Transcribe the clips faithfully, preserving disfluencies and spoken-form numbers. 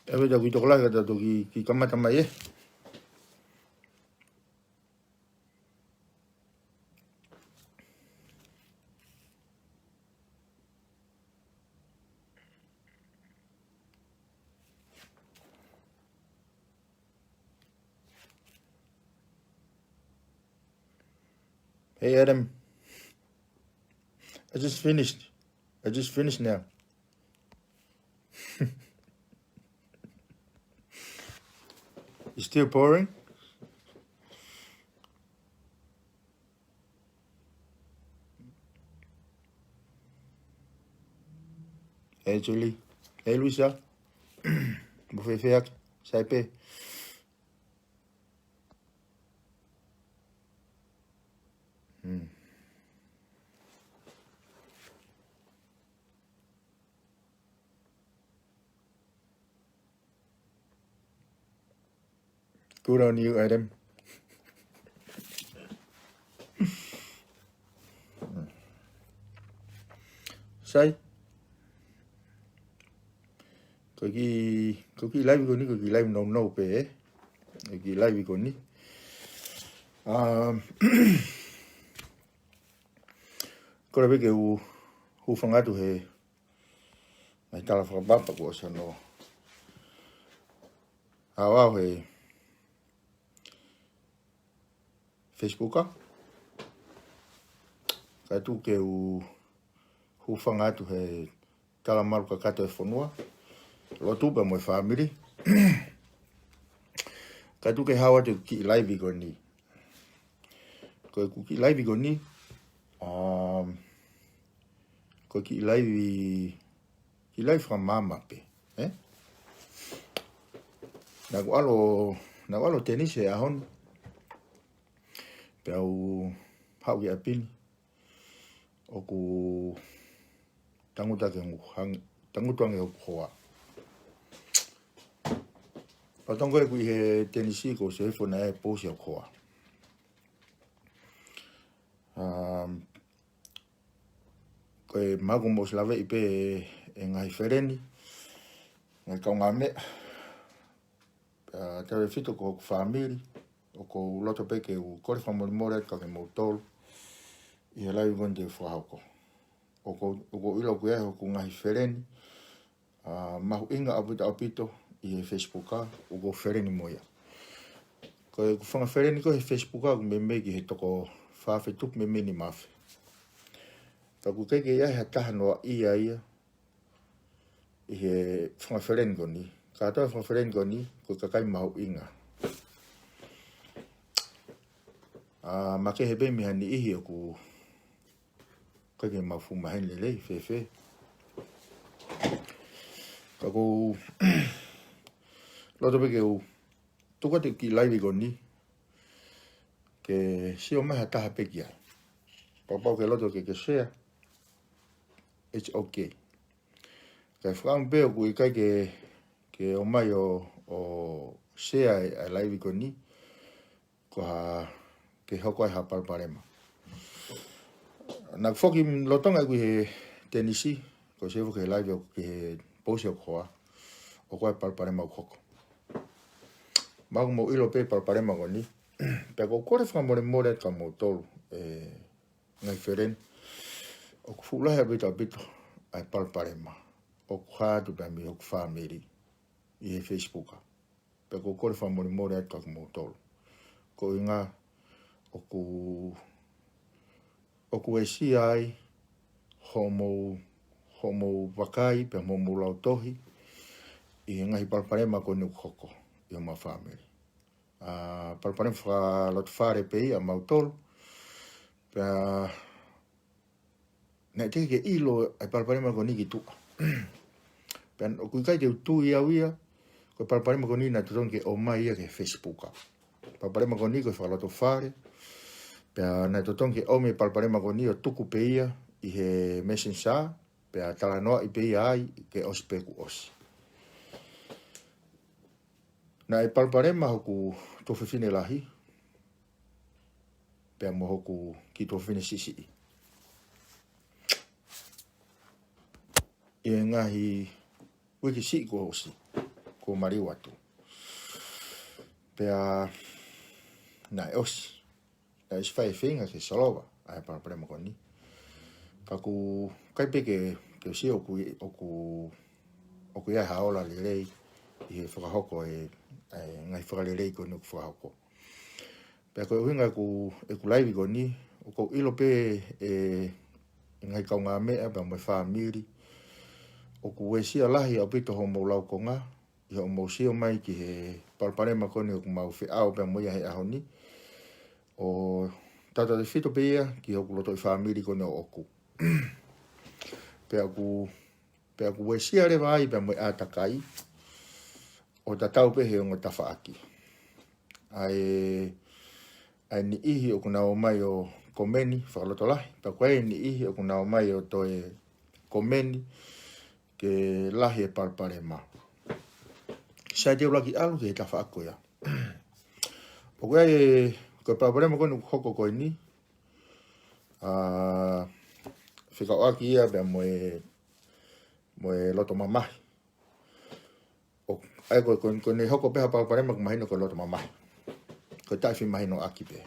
ʻE, ʻe, tau kiʻi tokolahi ka tau toki, kiʻi kamata mai ē. Hey, Adam. I just finished. I just finished now. It's still pouring? Hey, Julie. Hey, Luisa. Mou fēfē ʻaki? Sai pē. Hmm. Good on you, Adam. Sai. Ko e kiʻi, ko e kiʻi live ko eni, ko e kiʻi live nounou pē, ē. Ko e kiʻi live ko eni. Um, kole pē ke u hūfanga atu he ngaahi tala fakapapa kuo ʻosi hano ʻaoʻao he Facebook, ā. Kae tuku ke u hūfanga atu he tala malu kakato e fonua, lotu pea mo e fāmili. Kae tuku ke hao atu e kiʻi live ko eni. Ko e kiʻi live ko eni, um, ko e kiʻi live, kiʻi live fakamaama pē, ē? Naʻá ku ʻalu, naʻá ku ʻalu tenisi he ʻaho ni. Pea u haʻu ki ʻapi ni. ʻOku tangutu ange hoku hang-, tangutu ange hoku hoa. Pea tangutu ʻeku ʻi he tenisi ko e sefo naʻe pousi hoku hoa. Um, ko e maʻu ko ē mo ʻosi laveʻi pē e ngaahi feleni, ngaahi kaungāmeʻa, pea tautefito ko hoku fāmili, ʻoku ou loto pē ke u kole fakamolemole atu kia kimoutolu ʻi he live ko eni te u fakahoko. ʻOku, ʻoku ou ʻilo ʻoku ʻi ai hoku ngaahi feleni, ā, mahuʻinga ʻaupito ʻaupito ʻi he Facebook, ā, ʻoku ou feleni mo ia. Ko ʻeku fanga feleni ko ē he Facebook, ā, ʻoku meimei ki he toko fā afe tupu meimei nima afe. Ka ʻoku ʻikai ke ʻi ai ha taha noaʻia ia ʻi he fanga feleni ko eni. Kātoa e fanga feleni ko eni, ko e kakai mahuʻinga. Ā, makehe pē mei ha niʻihi ʻoku ʻikai ke mau fuʻu maheni lelei, fēfē. Ka ʻoku ou loto pē ke u tuku atu e kiʻi live ko eni, ke sio mai ha taha pē ki ai. Kapau ʻoku ke loto ke ke share, it's okay. Kae fakaʻamu pē ʻoku ʻikai ke, ke ʻomai ʻo, ʻo share e, e live ko eni, ko ha, ke hoko ai ha palopalema. Naʻá ku foki lolotonga ʻeku ʻi he tenisi, ko e sefo ki he live ʻo, ki he pousi hoku hoa, ʻoku ʻi ai e palopalema ʻoku hoko. Maʻu mo ʻilo pē e palopalema ko eni, pea ʻoku ou kole fakamolemole atu kia moutolu, e, ngaahi feleni. ʻOku fuʻu lahi ʻaupito ʻaupito ʻa e palopalema ʻoku hā atu pē mei hoku fāmili ʻi he Facebook. Pea ʻoku ou kole fakamolemole atu kia moutolu. Ko e ʻuhinga ʻoku, ʻoku uesia ai hoʻomou, hoʻomou vakai, pea mo hoʻomou lautohi ʻi he ngaahi palopalema ko eni ʻoku hoko ʻi homau fāmili. Ā, palopalema fakalotofale pē ia ʻamautolu. Pea naʻe teʻeki ke ʻilo e palopalema ko eni ki tuʻa. Pea ʻoku ʻikai te u tui au ia, ko e palopalema ko eni naʻe totonu ke ʻomai ia ki he Facebook. Palopalema ko eni ko e fakalotofale. Pea naʻe totonu ke ʻomi e palopalema ko eni ʻo tuku pē ia ʻi he Messenger, pea talanoaʻi pē ia ai ke ʻosi pē kuo ʻosi. Naʻe palopalema hoku tuofefine lahi, pea mo hoku kiʻi tuofefine siʻisiʻi. ʻI he ngaahi uike siʻi kuo ʻosi, ʻo maliu atu. Pea naʻe ʻosi, naʻe ʻosi fai e feinga ke solova ʻa e palopalema ko eni. Ka ʻoku ʻikai pē ke, ke u sio ʻoku, ʻoku, ʻoku ʻi ai ha ola lelei ʻi he fakahoko e, e ngaahi fakalelei ko eni ʻoku fakahoko. Pea ko e ʻuhinga ʻeku, ʻeku laivi ko eni, ʻoku ou ʻilo pē e, e ngaahi kaungāmeʻa pea mo e fāmili ʻoku uesia lahi ʻaupito hoʻomou laukonga, ʻi hoʻomou sio mai ki he palopalema ko eni ʻoku mau feʻao pea mo ia he ʻaho ni. ʻO tautautefito pē ia ki hoku lotoʻi fāmili ko eni ʻoʻoku. Pea ʻoku, pea ʻoku uesia leva ai pea mo e ʻātakai ʻo tatau pē he ongo tafaʻaki. ʻA e, ʻa e niʻihi ʻoku nau ō mai ʻo komeni fakalotolahi, pea ko e niʻihi ʻoku nau ō mai ʻo toe komeni ke lahi e palopalema. Sai te u laki ʻalu ki he tafaʻaki ko ia. ʻOku ʻi ai e, ko e palopalema ko eni ʻoku hoko ko eni, ʻa, fekauʻaki ia pea mo e, mo e loto mamahi. ʻO, ʻa ia ko, ko, ko ʻene hoko pē ha palopalema ʻoku mahino ko e loto mamahi. Ko e taʻefimahinoʻaki pē.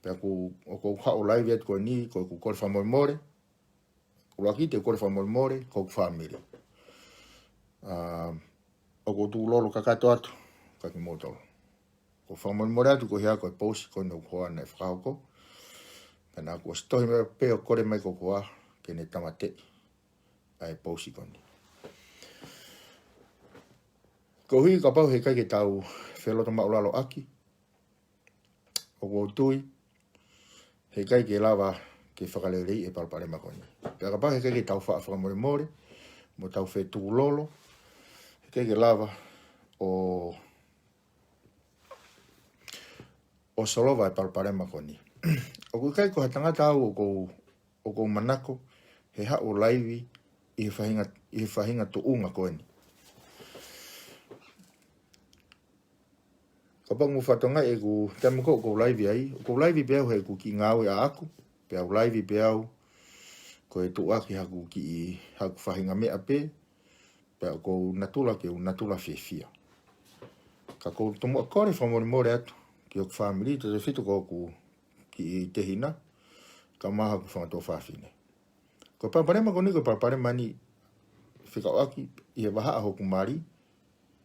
Pea ʻoku, ʻoku ou haʻu laivi atu ko eni, ko ʻeku kole fakamolemole. ʻUluaki te u kole fakamolemole, ko hoku fāmili. ʻA, ʻoku ou tukulolo kakato atu, kia kimoutolu. ʻOku ou fakamolemole atu ko e hā ko e pousi ko eni ʻoku hoa naʻe fakahoko. Pea naʻá ku ʻosi tohi mai pē ʻo kole mai ko e hoa ke ne tāmateʻi ʻa e pousi ko eni. Koeʻuhi kapau heʻikai ke tau felotomaʻulaloʻaki, ʻoku ou tui heʻikai ke lava ke fakaleleiʻi e palopalema ko eni. Pea kapau heʻikai ke tau faʻa fakamolemole, mo tau fetukulolo, heʻikai ke lava ʻo, ʻo solova e palopalema ko eni. ʻOku ʻikai ko ha tangata au ʻoku ou, ʻoku ou manako he haʻu laivi ʻi he faʻahinga, ʻi he faʻahinga tuʻunga ko eni. Kapau ʻoku mou fakatokangaʻi ʻeku, taimi ko ē ʻoku ou laivi ai, ʻoku ou laivi pē au he ʻoku ou kiʻi ngāue ʻaʻaku, pea u laivi pē au ko e tuʻuaki haku kiʻi, haku faʻahinga meʻa pē, pea ʻoku ou natula ke u natula fiefia. Ka ʻoku ou tomuʻa kole fakamolemole atu ki hoku fāmili, tautautefito ko hoku kiʻi tehina, kae ʻumaʻā haku fanga tuofāfine. Ko e palopalema ko eni, ko e palopalema eni fekauʻaki ʻi he vahaʻa hoku mali,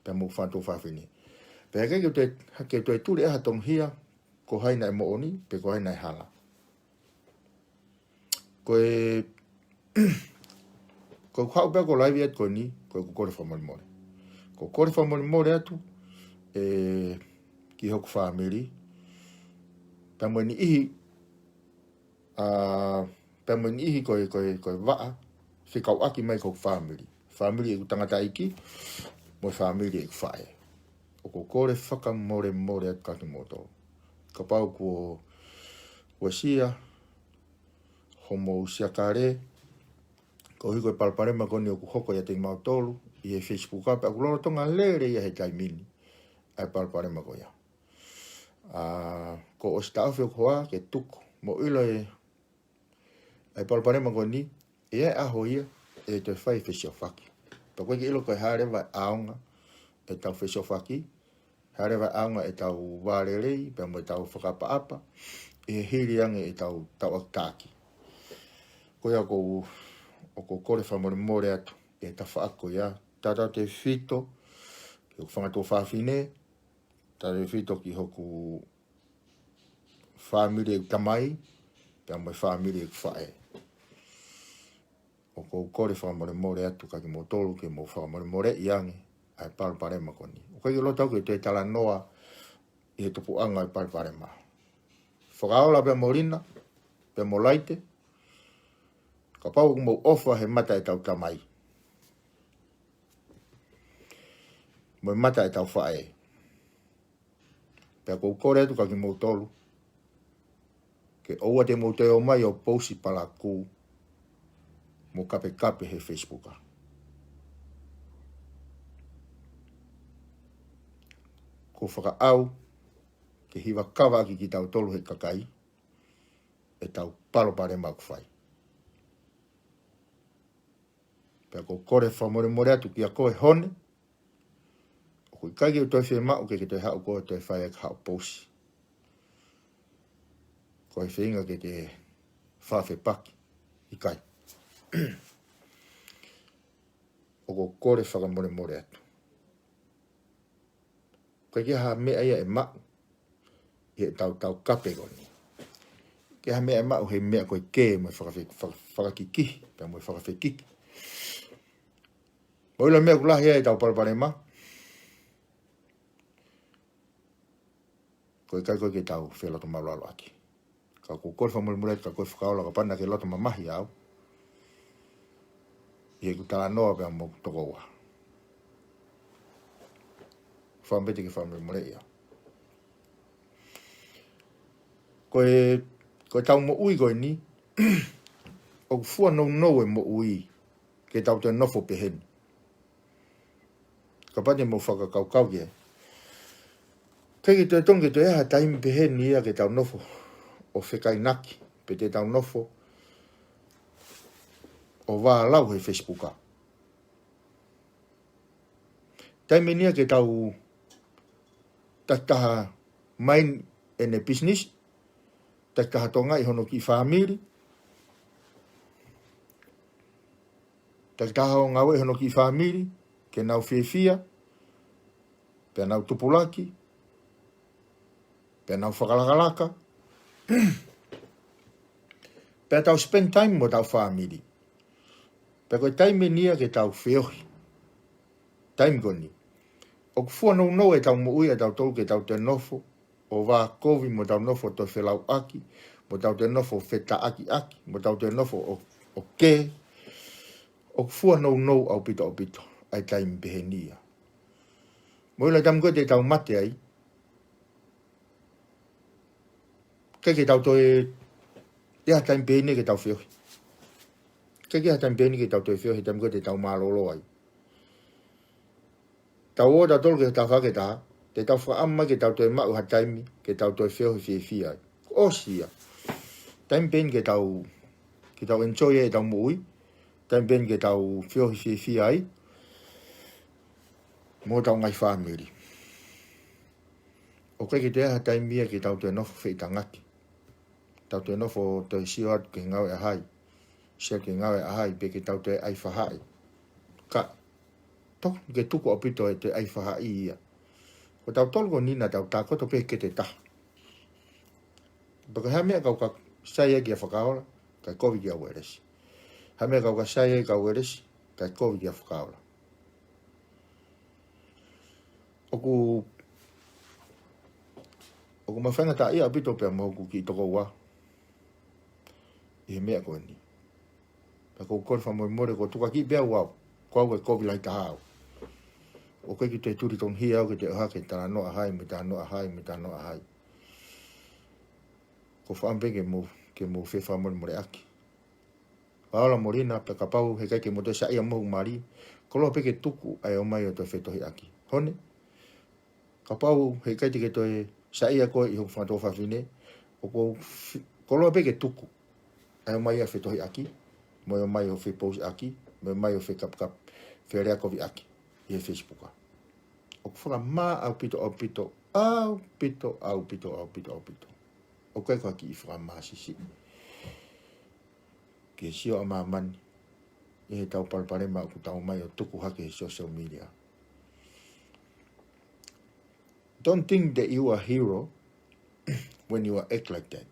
pea mo hoku fanga tuofāfine. Pea heʻikai ke toe, ke toe tuli ʻe ha tonuhia, ko hai naʻe moʻoni, pe ko hai naʻe hala. Ko e, ko ʻeku haʻu pē ʻo laivi atu ko eni, ko ʻeku kole fakamolemole. ʻOku ou kole fakamolemole atu, ē, ki hoku fāmili. Pea mo e niʻihi, ʻa, pea mo e niʻihi ko e, ko e, ko e vaʻa, fekauʻaki mai ko hoku fāmili. Fāmili ʻeku tangataʻeiki, mo e fāmili ʻeku faʻē. ʻOku ou kole fakamolemole atu kia kimoutolu. Kapau kuo uesia homou siakale, koeʻuhi ko e palopalema ko eni ʻoku hoko ʻiate kimautolu, ʻi he Facebook, pea ʻoku lolotonga lele ia he taimi ni, ʻa e palopalema ko ia. ʻA, kuo ʻosi taʻofi hoku hoa ke tuku, mou ʻilo e, ʻa e palopalema ko eni, ʻe ʻi ai e ʻaho ia, ʻe toe fai e fesiofaki. Pea ʻoku ʻikai ke ʻilo ko e hā leva e ʻaonga ʻetau fesiofaki, hā leva e ʻaonga ʻetau vālelei, pea mo ʻetau fakaʻapaʻapa, ʻi he hili ange ʻetau tauʻaki taʻaki. Ko ia ʻoku ou, ʻoku ou kole fakamolemole atu, ʻi he tafaʻaki ko ia, tautautefito ki hoku fanga tuofāfine, tautautefito ki hoku fāmili ʻeku tamai, pea mo e fāmili ʻeku faʻē. ʻOku ou kole fakamolemole atu kia kimoutolu ke mou fakamolemoleʻi ange ʻa e palopalema ko eni. ʻOku ʻikai ke u loto au ke toe talanoa ʻi he tupuʻanga ʻo e palopalema. Fakaola pea mo Lina, pea mo Laite, kapau ʻoku mou ʻofa he mata ʻetau tamai, mo e mata ʻetau faʻē. Pea ʻoku ou kole atu kia kimoutolu, ke ʻoua te mou toe ō mai ʻo pousi palakū mo kapekape he Facebook. Kuo fakaʻau ke hiva kava ʻaki kitautolu he kakai ʻetau palopalema ʻoku fai. Pea ʻoku ou kole fakamolemole atu kia koe Hone, ʻOku ʻikai ke u toe fiemaʻu ke ke toe haʻu koe ʻo toe fai ʻaki haʻo pousi. Ko e feinga ke ke fefepaki. ʻIkai. ʻOku ou kole fakamolemole atu. ʻOku ʻikai ke ʻi ai ha meʻa ia ʻe maʻu ʻi heʻetau taukape ko eni. ʻIkai ke ʻi ai ha meʻa ʻe maʻu he meʻa ko e kē mo e fakafe-, faka-, fakakikihi, pea mo e fakafekiki. Mo e ʻilo meʻa ʻoku lahi ai ʻetau palopalema. Ko e ʻikai ko ē ke tau feloto malualu ʻaki. Ka ʻoku ou kole fakamolemole atu ka ko e fakaola ka pana ke loto mamahi au. ʻI heʻeku talanoa pea mo hoku tokoua. Fakamolemole ke fakamolemole ia. Ko e, ko ʻetau moʻui ko eni, ʻoku fua nounou e moʻui ke tau toe nofo peheni. Kapau te mou fakakaukau ki ai. ʻIkai ke toe tonu ke toe ʻi ai ha taimi peheni ia ke tau nofo ʻo fekainaki, pe te tau nofo ʻo vālau he Facebook. Taimi eni ia ke tau takitaha mind ʻene business, takitaha tokangaʻi hono kiʻi fāmili, takitaha ʻo ngāueʻi hono kiʻi fāmili, ke nau fiefia, pea nau tupulaki, pea nau fakalakalaka, pea tau spend time mo hotau fāmili. Pea ko e taimi eni ia ke tau feohi. Taimi ko eni. ʻOku fua nounou ʻetau moʻui ʻatautolu ke tau toe nofo ʻo vākovi mo tau nofo ʻo toe felauʻaki, mo tau toe nofo ʻo fetaʻakiʻaki, mo tau toe nofo ʻo, ʻo kē. ʻOku fua nounou ʻaupito ʻaupito ʻa e taimi peheni ia. Mo e ʻilo taimi ko ē te tau mate ai, ʻikai ke tau toe ʻi ai ha taimi peheni ke tau feohi. ʻIkai ke ʻi ai ha taimi peheni ke tau toe feohi, taimi ko ē te tau mālōlō ai. Tau ō tautolu ki he tafaʻaki ʻe taha, te tau fakaʻamu mai ke tau toe maʻu ha taimi ke tau toe feohi fiefia ai. ʻOsi ia. Taimi peheni ke tau, ke tau enjoy ai ʻetau moʻui. Taimi peheni ke tau feohi fiefia ai mo hotau ngaahi fāmili. ʻOku ʻikai ke toe ʻi ai ha taimi ia ke tau toe nofo feitangaki. Tau toe nofo ʻo toe sio atu ki he ngāue ʻa hai. Sio ki he ngāue ʻa hai, pe ke tau toe ʻai fahaʻi. Ka, tokoni ke tuku ʻaupito e toe ʻai fahaʻi ia. Ko tautolu ko eni naʻa tau takoto pē he kete ʻe taha. Pea ko e hā e meʻa ʻoku ou kei sai ai kia Fakaola, kae kovi kia Uelesi. Hā e meʻa ʻoku ou kei sai ai kia Uelesi, kae kovi kia Fakaola. ʻOku, ʻoku ma faingataʻaʻia ʻaupito pea mo hoku kiʻi tokoua ʻi he meʻa ko eni. Pea ʻoku ou kole fakamolemole, ʻoku ou tukuakiʻi pē au au. Ko au e kovi lahi taha au. ʻOku ʻikai ke u tui tonu hia au ke u ʻohake talanoa ʻa hai, mo e talanoa ʻa hai, mo e talanoa ʻa hai. ʻOku ou fakaʻamu pē ke mou, ke mou fefakamolemoleʻaki. Paola Molina, pea kapau heʻikai ke mou toe saiʻia mo hoku mali, koloa pē ke tuku ʻa e ō mai ʻo toe fetohiʻaki. Hone, kapau heʻikai te ke toe saiʻia koe ʻi hoku fanga tuofāfine, ʻoku ou fi-, koloa pē ke tuku ʻa e ō mai ʻo fetohiʻaki, mo e ō mai ʻo fepousiʻaki, mo e ō mai ʻo fekapikapi, feleakoviʻaki ʻi he Facebook. ʻOku fakamā ʻaupito, ʻaupito, ʻaupito, ʻaupito, ʻaupito, ʻaupito. ʻOku ʻikai ko ha kiʻi fakamā siʻisiʻi ki he sio ʻa māmani ʻi heʻetau palopalema ʻoku tau ō mai ʻo tuku hake he social media. Don't think that you are hero when you are act like that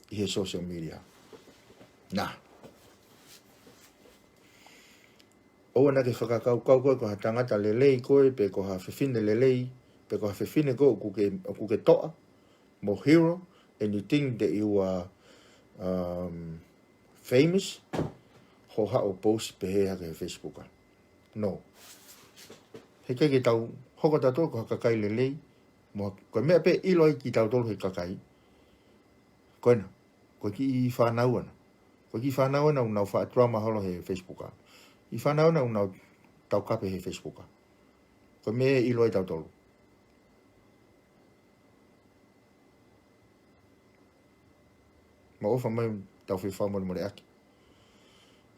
ʻi he social media. Nā. ʻOua naʻa ke fakakaukau koe ko ha tangata lelei koe, pe ko ha fefine lelei, pe ko ha fefine koe ʻoku ke, ʻoku ke toʻa mo hero, and you think that you are, um, famous, hoʻo haʻu ʻo post pehē hake he Facebook. No. Heʻikai ke tau hoko tautolu ko ha kakai lelei, mo ha, ko e meʻa pē ʻe ʻilo ai kitautolu he kakai. Ko ena, ko e kiʻi fānau ena. Ko e kiʻi fānau ena ʻoku nau faʻa drama holo he Facebook. Kiʻi fānau ena ʻoku nau taukape he Facebook. Ko e meʻa ʻe ʻilo ai tautolu. Mou ʻofa mai, tau fefakamolemoleʻaki.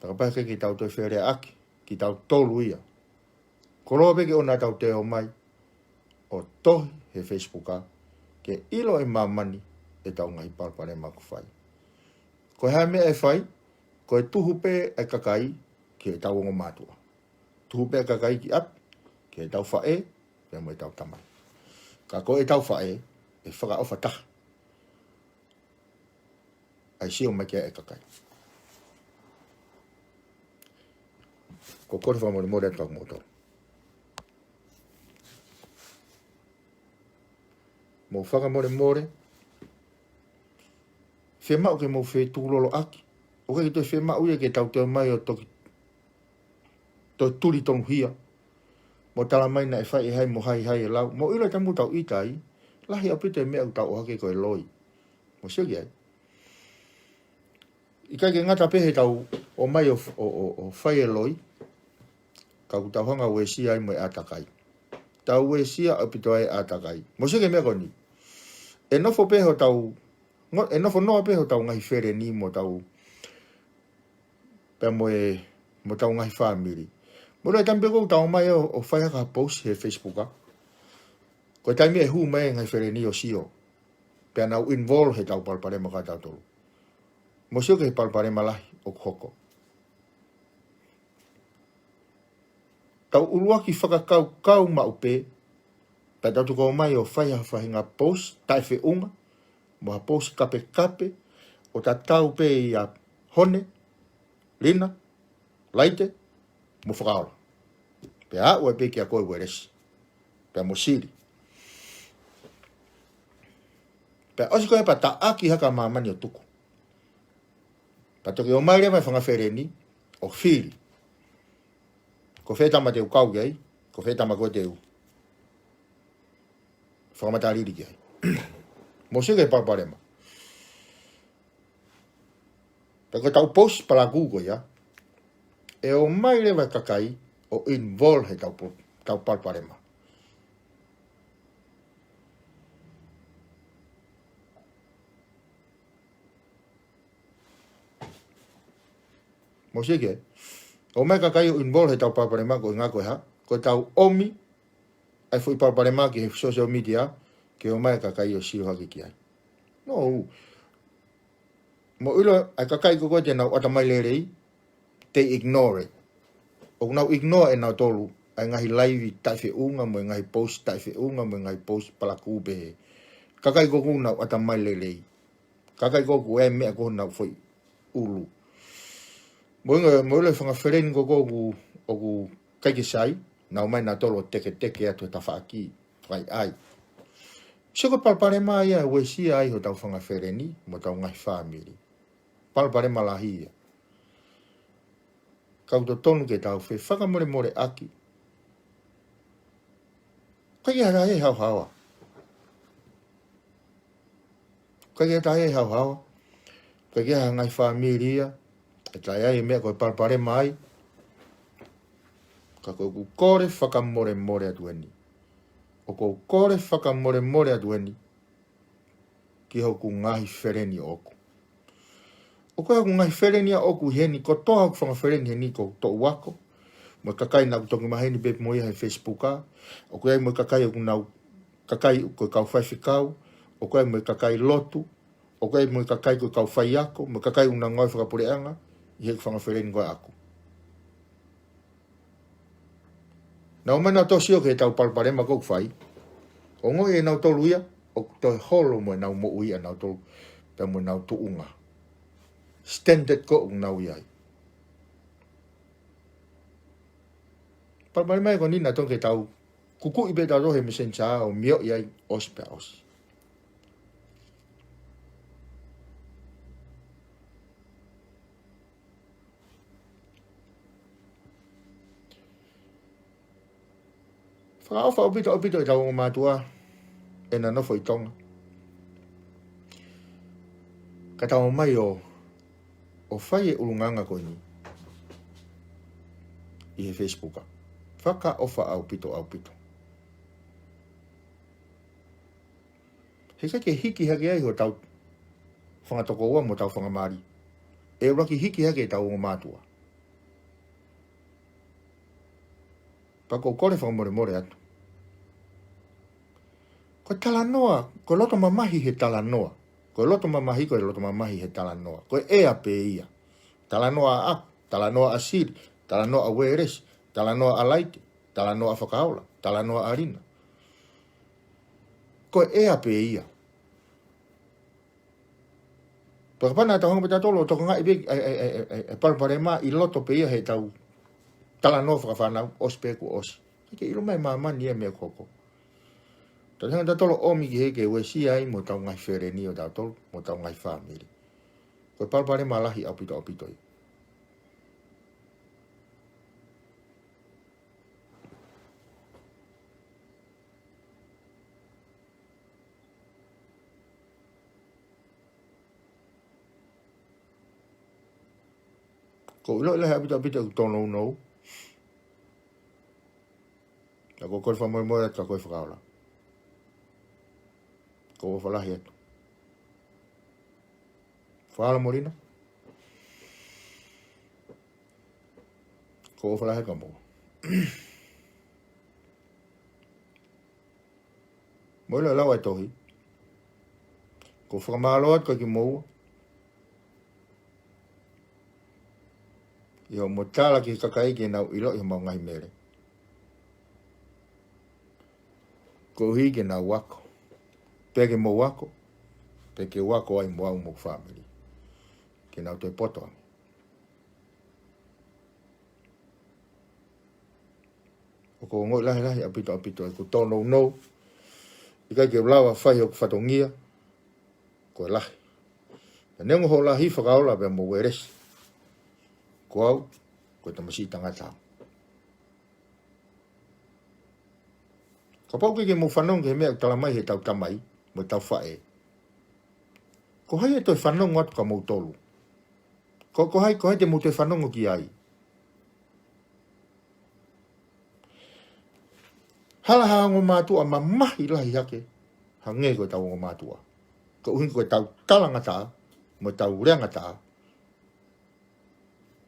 Ka kapau heʻikai ke tau toe feleaʻaki, kitautolu ia. Koloa pē ke ʻoua naʻa tau toe ō mai ʻo tohi he Facebook ke ʻilo ʻe māmani ʻetau ngaahi palopalema ʻoku fai. Ko e hā e meʻa ʻe fai? Ko e tuhu pē ʻa e kakai ki heʻetau ongo mātuʻa. Tuhu pē ʻa e kakai ki ʻapi, ki heʻetau faʻē, pea mo ʻetau tamai. Ka ko ʻetau faʻē, ʻe fakaʻofa taha ʻa e sio mai ki ai ʻa e kakai. Ko e kole fakamolemole atu kia moutolu. Mou fakamolemole, fiemaʻu ke mou fetukuloloʻaki. ʻOku ʻikai ke toe fiemaʻu ia ke tau toe ō mai ʻo toki toe tuli tonuhia. Mo tala mai naʻe fai ʻe hai mo hai hai e lau. Mou ʻilo ʻi he taimi ʻoku tau ʻita ai, lahi ʻaupito e meʻa ʻoku tau ʻohake ko e loi. Mou sio ki ai. ʻIkai ke ngata pē heʻetau ō mai ʻo, ʻo, ʻo, ʻo fai e loi, ka ʻoku tau hanga ʻo uesia ai mo e ʻātakai. Tau uesia ʻaupito ai e ʻātakai. Mou sio ki he meʻa ko eni. ʻE nofo pē hotau, ngo-, ʻe nofo noa pē hotau ngaahi feleni mo tau, pea mo e, mo ʻetau ngaahi fāmili. Mou ʻilo e taimi pē ʻoku tau ō mai ʻo, ʻo fai hake ha post he Facebook, ko e taimi ʻe hū mai e ngaahi feleni ʻo sio. Pea nau involve heʻetau palopalema kia tautolu. Mou sio ki he palopalema lahi ʻoku hoko. Tau ʻuluaki fakakaukau maʻu pē, pea tau toki ō mai ʻo fai ha faʻahinga post taʻefeʻunga, mo ha post kapekape, ʻo tatau pē ia Hone, Lina, Laite, mo Fakaola. Pea aʻu ai pē kia koe Uelesi. Pea mo Sili. Pea ʻosi ko ia pea taʻaki hake ʻa māmani ʻo tuku. Pea toki ō mai leva e fanga feleni ʻo fili. Ko fē tama te u kau ki ai, ko fē tama ko ē te u fakamatalili ki ai. Mou sio ki he palopalema. Pea ko ʻetau post palakū ko ia, ʻe ō mai leva e kakai ʻo involve heʻetau po-, tau palopalema. Mou sio ki ai. ʻOmai e kakai ʻo involve heʻetau palopalema ko e ʻuhinga ko e hā? Ko ʻetau ʻomi ʻa e foʻi palopalema ki he social media, ke ōmai e kakai ʻo sio hake ki ai. No. Mou ʻilo ʻa e kakai ko ē te nau ʻata mai lelei, they ignore it. ʻOku nau ignore ʻe nautolu ʻa e ngaahi laivi taʻefeʻunga mo e ngaahi post taʻefeʻunga mo e ngaahi post palakū pehē. Kakai ko ē ʻoku nau ʻata mai lelei. Kakai ko ē ʻoku ʻi ai e meʻa ko ē ʻi honau foʻi ʻulu. Mou ʻilo, mou ʻilo e fanga feleni ko ē ʻoku, ʻoku ʻikai ke sai, nau ō mai nautolu ʻo teketeke atu he tafaʻaki, fakaʻaiʻai. Sio ko e palopalema ia ʻe uesia ai hotau fanga feleni mo hotau ngaahi fāmili. Palopalema lahi ia. Ka ʻoku totonu ke tau fefakamolemoleʻaki. ʻIkai ke ʻi ai ha taha ia ʻe haohaoa. ʻIkai ke ʻi ai ha taha ia ʻe haohaoa. ʻIkai ke ʻi ai ha ngaahi fāmili ia ʻe taʻe ʻi ai e meʻa ko e palopalema ai. Ka ko ʻeku kole fakamolemole atu eni. ʻOku ou kole fakamolemole atu eni ki hoku ngaahi feleni ʻoʻoku. ʻOku ʻi ai hoku ngaahi feleni ʻoʻoku ʻi heni, kotoa hoku fanga feleni heni ko e toʻu ako. Mo e kakai naʻa ku toki maheni pē mo ia he Facebook. ʻOku ʻi ai mo e kakai ʻoku nau, kakai ko e kau faifekau. ʻOku ʻi ai mo e kakai lotu. ʻOku ʻi ai mo e kakai ko e kau faiako. Mo e kakai ʻoku nau ngāue fakapuleʻanga. ʻI he fanga feleni ko ē ʻaʻaku. Nau ō mai nautolu ʻo sio ki heʻetau palopalema ko ē ʻoku fai. ʻOku ongoʻi ʻe nautolu ia, ʻoku toe holo mo ʻenau moʻui ʻanautolu, pea mo ʻenau tuʻunga. Standard ko ē ʻoku nau ʻi ai. Palopalema ia ko eni naʻa totonu ke tau kukuʻi pē tautolu he Messenger ʻo mioʻi ai ʻosi pea ʻosi. Fakaʻofa ʻaupito, ʻaupito ʻetau ongo mātuʻa ʻena nofo ʻi Tonga. Ka tau ō mai ʻo, ʻo fai e ʻulungaanga ko eni ʻi he Facebook. Fakaʻofa ʻaupito, ʻaupito. Heʻikai ke hiki hake ai hotau fanga tokoua mo hotau fanga mali. ʻE ʻuluaki hiki hake ʻetau ongo mātuʻa. Pea ʻoku ou kole fakamolemole atu. Ko e talanoa, ko e loto mamahi he talanoa. Ko e loto mamahi, ko e loto mamahi he talanoa. Ko e ʻea pē ia. Talanoa ʻaʻaku, talanoa ʻa Sili, talanoa ʻa Uēlesi, talanoa ʻa Laite, talanoa ʻa Fakaola, talanoa ʻa Lina. Ko e ʻea pē ia. Pea kapau naʻa tau hanga pē tautolu ʻo tokangaʻi pē ʻa e, ʻa e, ʻa e, ʻa e, ʻa e palopalema ʻi loto pē ia heʻetau talanoa fakafānau, ʻosi pē kuo ʻosi. ʻIkai ke ʻilo mai ʻe māmani ia e meʻa ʻoku hoko. Tau hanga tautolu ʻo ʻomi ki hē ke uesia ai mo hotau ngaahi feleni ʻo tautolu, mo hotau ngaahi fāmili. Ko e palopalema lahi ʻaupito, ʻaupito ia. ʻOku ou ʻilo ʻe lahi ʻaupito, ʻaupito ʻeku tōnounou. Ka ʻoku ou kole fakamolemole atu kia koe Fakaola. ʻOku ou ʻofa lahi atu. Fakaola mo Lina. ʻOku ou ʻofa lahi atu kia moua. Mou ʻilo e lau ʻa e tohi. ʻOku ou fakamālō atu kia kimoua. ʻI hoʻomou tala ki he kakai ke nau ʻiloʻi homau ngaahi mele. Koeʻuhi ke nau ako. Pea ke mou ako. Pea ke u ako ai mo au mo e fāmili. Ke nau toe poto ange. ʻOku ou ongoʻi lahi lahi ʻaupito ʻaupito ʻeku tōnounou. ʻIkai ke u lava fai hoku fatongia. Ko e lahi. Pea neongo hoʻo lahi Fakaola pea mo Uēlesi. Ko au, ko e tamasiʻi tangata. Kapau ʻoku ʻikai ke mou fanongo ki he meʻa ʻoku tala mai heʻetau tamai, mo ʻetau faʻē. Ko hai ʻe toe fanongo atu kia moutolu? Ko, ko hai, ko hai te mou toe fanongo ki ai? Hala ha ongo mātuʻa mamahi lahi hake, hangē ko ʻetau ongo mātuʻa. Koeʻuhi ko ʻetau talangataʻa, mo ʻetau leangataʻa,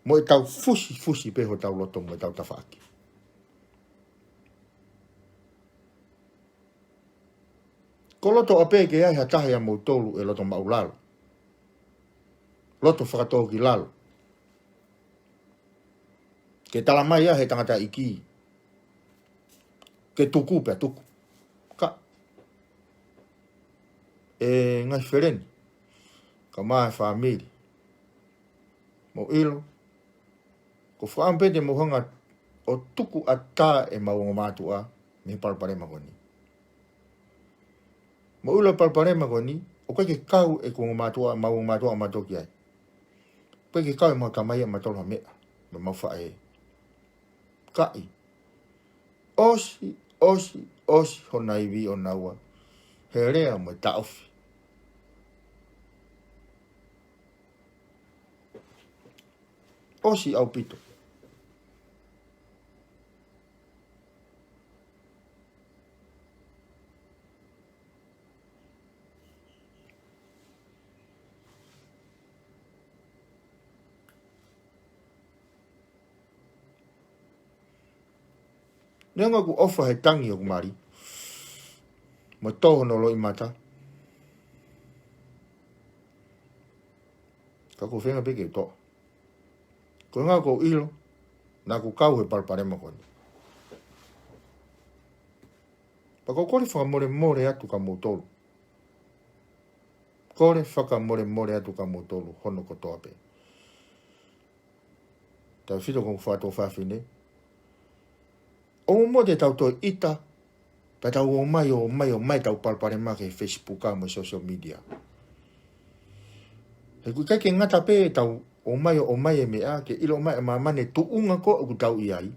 mo ʻetau fusifusi pē hotau loto mo ʻetau tafaʻaki. Ko loto ʻapē ke ʻi ai ha taha ʻia moutolu ʻe loto maʻulalo. Loto fakatōkilalo. Ke tala mai ʻe he tangataʻeiki. Ke tuku pea tuku. Ka. ʻE ngaahi feleni. Kae ʻumaʻā e fāmili. Mou ʻilo. ʻOku ou fakaʻamu pē te mou hanga ʻo tuku ʻatā ʻemau ongo mātuʻa mei he palopalema ko eni. Mou ʻilo e palopalema ko eni, ʻoku ʻikai ke kau ʻeku ongo mātuʻa, ʻemau ongo mātuʻa ʻa mautolu ki ai. ʻOku ʻikai ke kau ʻemau tamai ʻa mautolu ha meʻa, mo ʻemau faʻē. Kaʻi. ʻOsi, ʻosi, ʻosi hona ivi ʻonaua. He lea mo e taʻofi. ʻOsi ʻaupito. Neongo ʻeku ʻofa he tangi ʻoku mali. Mo tō hono loʻimata. Ka ʻoku ou feinga pē ke u toʻa. Ko e ʻuhinga ʻoku ou ʻilo, naʻa ku kau he palopalema ko eni. Pea ʻoku ou kole fakamolemole atu kia moutolu. Kole fakamolemole atu kia moutolu, hono kotoa pē. Tautefito ki hoku faʻu fafine. ʻOua muʻa te tau toe ʻita, pea tau ō mai, ō mai, ō mai ʻetau palopalema ki he Facebook mo e social media. He ʻoku ʻikai ke ngata pē ʻetau ō mai, ō mai e meʻa, ke ʻilo mai ʻe māmani e tuʻunga ko ē ʻoku tau ʻi ai.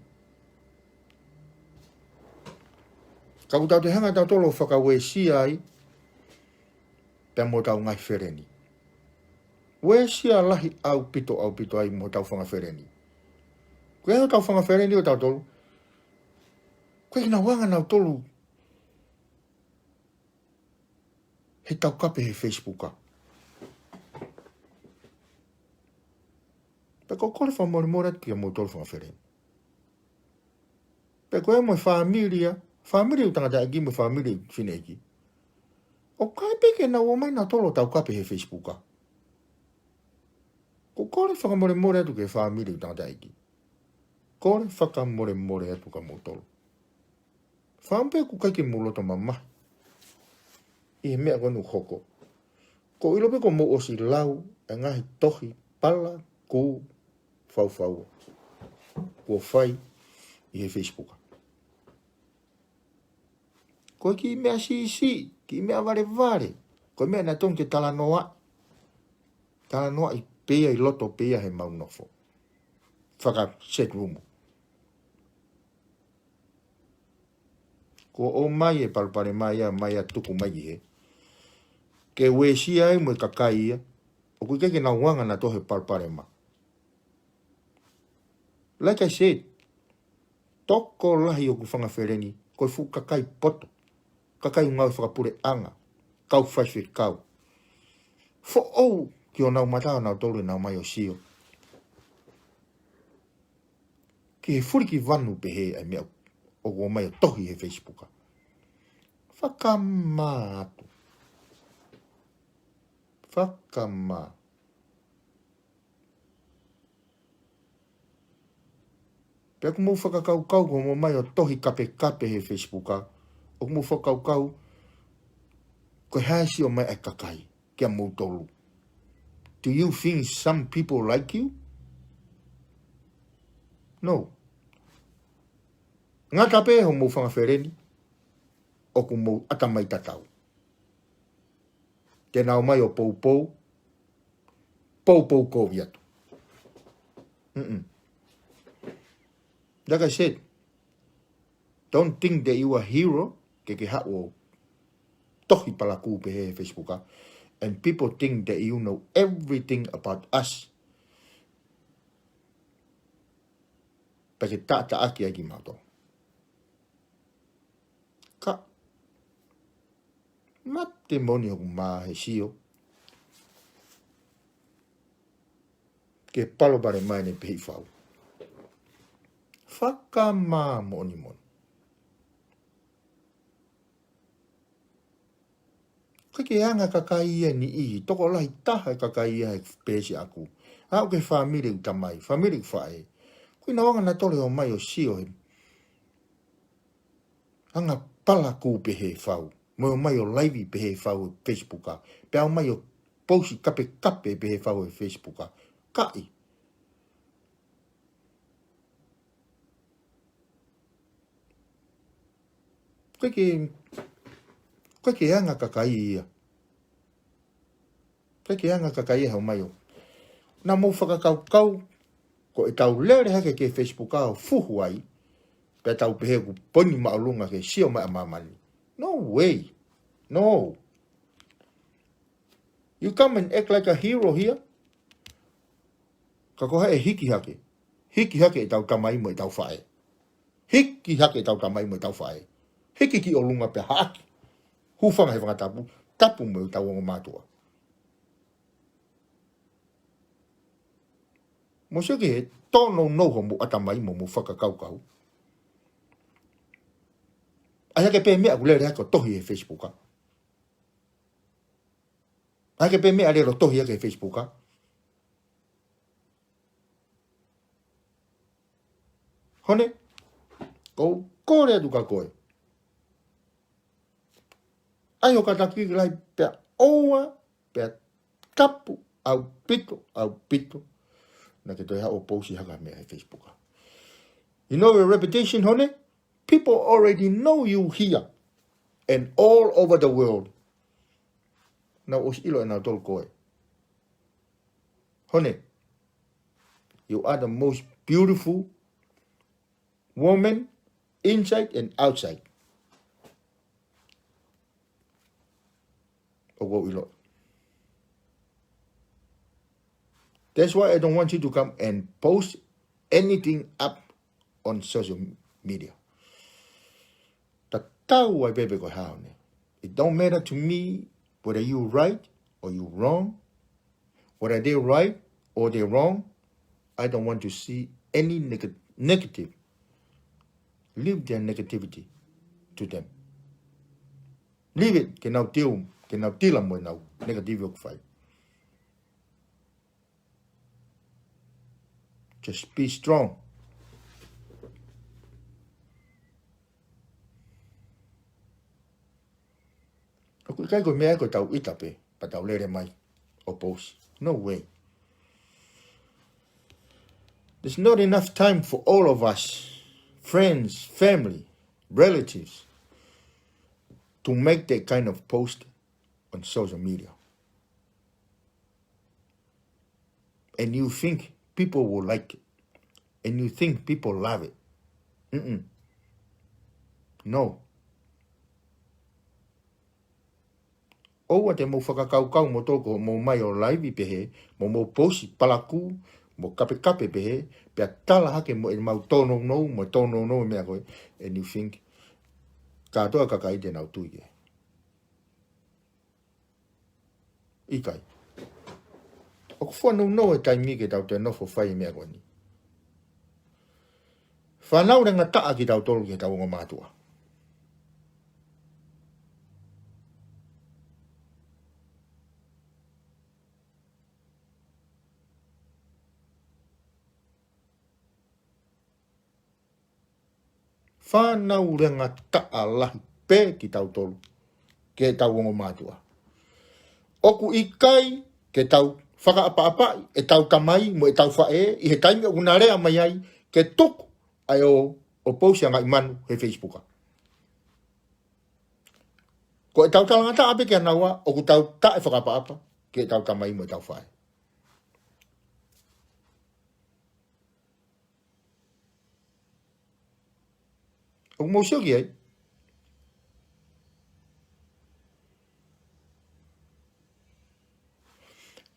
Ka ʻoku tau toe hanga tautolu ʻo fakauesia ai, pea mo hotau ngaahi feleni. Uesia lahi ʻaupito, ʻaupito ai mo hotau fanga feleni. Ko e hotau fanga feleni ʻo tautolu. Ko e nau anga nautolu he taukape he Facebook. Pea ʻoku ou kole fakamolemole atu kia moutolu fanga feleni. Pe ko e mo e fāmili ia, fāmili ʻo e tangataʻeiki mo e fāmili ʻo e fineʻeiki. ʻOku ʻikai pē ke nau ō mai nautolu ʻo taukape he Facebook. Ko e kole fakamolemole atu ki he fāmili ʻo e tangataʻeiki. Kole fakamolemole atu kia moutolu. Fāmili, ʻoku ʻikai ke mou loto mamahi ʻi he meʻa ko eni ʻoku hoko. ʻOku ou ʻilo pē kuo mou ʻosi lau e ngaahi tohi palakū faufaua kuo fai ʻi he Facebook. Ko e kiʻi meʻa siʻisiʻi, kiʻi meʻa valevale, ko e meʻa naʻe totonu ke talanoaʻi. Talanoaʻi pē ia ʻi loto pē ia heʻemau nofo faka-chat room. Kuo ʻomai e palopalema ia, mai ʻa tuku mai ki hē, ke uesia ai mo e kakai ia ʻoku ʻikai ke nau anga nautolu he palopalema. Like I said, tokolahi ʻoku fanga feleni ko e fuʻu kakai poto, kakai ʻoku ngāue fakapuleʻanga, kau faifekau. Foʻou ki honau mata ʻonautolu ʻenau ō mai ʻo sio ki he fuliki vanu pehē ʻa e meʻa ʻoku ō mai ʻo tohi he Facebook. Fakamā atu. Fakamā. Pea ʻoku mou fakakaukau kuo mou ō mai ʻo tohi kapekape he Facebook, ʻoku mou fakakaukau ko e hā e sio mai ʻa e kakai kia moutolu? Do you think some people like you? No. Ngata pē hoʻomou fanga feleni ʻoku mou ʻatamai tatau. Te nau ō mai ʻo poupou, poupou kovi atu. Mm-mm. Like I said, don't think that you are hero, ke ke haʻu ʻo tohi palakū pehē he Facebook, and people think that you know everything about us. Pea ke taʻataʻaki ai kimautolu. Ka, mate moʻoni hoku mā he sio ki he palopalema ʻeni pehē ʻi fau. Fakamā moʻoni moʻoni. ʻOku ʻikai ke anga e kakai ia ʻe niʻihi, tokolahi taha e kakai ia he peesi ʻaku. Aʻu ki he fāmili ʻoku tamai, fāmili ʻoku faʻē. ʻOku ʻikai ke nau anga nautolu ʻo ō mai ʻo sio he anga palakū pehē ʻi fau, mo e ō mai ʻo laivi pehē ʻi fau he Facebook, pea ō mai ʻo pousi kapekape pehē ʻi fau he Facebook. ʻIkai. ʻOku ʻikai ke, ʻoku ʻikai ke anga e kakai ia. ʻOku ʻikai ke anga e kakai ia he ō mai ʻo. Naʻa mou fakakaukau ko ʻetau lele hake ki he Facebook ʻo fuhu ai, pea tau pehē ʻoku poini māʻolunga ke sio mai ʻa māmani. No way. No. You come and act like a hero here. Ka ko hai ʻe hiki hake? Hiki hake ʻetau tamai mo ʻetau faʻē. Hiki hake ʻetau tamai mo ʻetau faʻē. Hiki ki ʻolunga pea haʻaki. Hūfanga he fanga tapu, tapu mo ʻetau ongo mātuʻa. Mou sio ki he tōnounou hoʻomou ʻatamai mo hoʻomou fakakaukau. ʻAi hake pē meʻa ʻoku lele hake ʻo tohi he Facebook. ʻAi hake pē meʻa lele ʻo tohi hake he Facebook. Hone, ʻoku ou kole atu kia koe. ʻAi hoʻo kātaki ki lai pea ʻoua, pea tapu ʻaupito, ʻaupito. Naʻa ke toe haʻu ʻo pousi hake ha meʻa he Facebook. You know your reputation, Hone? People already know you here and all over the world. Naʻa nau ʻosi ʻilo ʻe nautolu koe. Hone, you are the most beautiful woman inside and outside. ʻOku ou ʻilo. That's why I don't want you to come and post anything up on social media. Tatau ai pē pe ko e hā, Hone. It don't matter to me whether you right or you wrong, whether they right or they wrong. I don't want to see any neg-, negative Leave their negativity to them. Leave it, ke nau deal, ke nau deal mo ʻenau negativity ʻoku fai. Just be strong. ʻOku ʻikai ko e meʻa ko ʻetau ʻita pē, pea tau lele mai ʻo post. No way. There's not enough time for all of us, friends, family, relatives, to make that kind of post on social media. And you think people will like it. And you think people love it. Mm-mm. No. ʻOua te mou fakakaukau moutolu ko hoʻomou ō mai ʻo live pehē, mo mou post palakū, mo kapekape pehē, pea tala hake mo ʻemau tōnounou, mo tōnounou e meʻa ko ē, and you think kātoa e kakai te nau tui ki ai. ʻIkai. ʻOku fua nounou e taimi ke tau toe nofo fai e meʻa ko eni. Fānau, lēngataʻa kitautolu ki heʻetau ongo mātuʻa. Fānau, lēngataʻa lahi pē kitautolu ki heʻetau ongo mātuʻa. ʻOku ʻikai ke tau fakaʻapaʻapaʻi ʻetau tamai mo ʻetau faʻē ʻi he taimi ʻoku na lea mai ai ke tuku ai ʻo, ʻo post e ngaahi manu he Facebook. Ko ʻetau talangataʻa pē kia naua ʻoku tau taʻefakaʻapaʻapa ki heʻetau tamai mo ʻetau faʻē. ʻOku mou sio ki ai?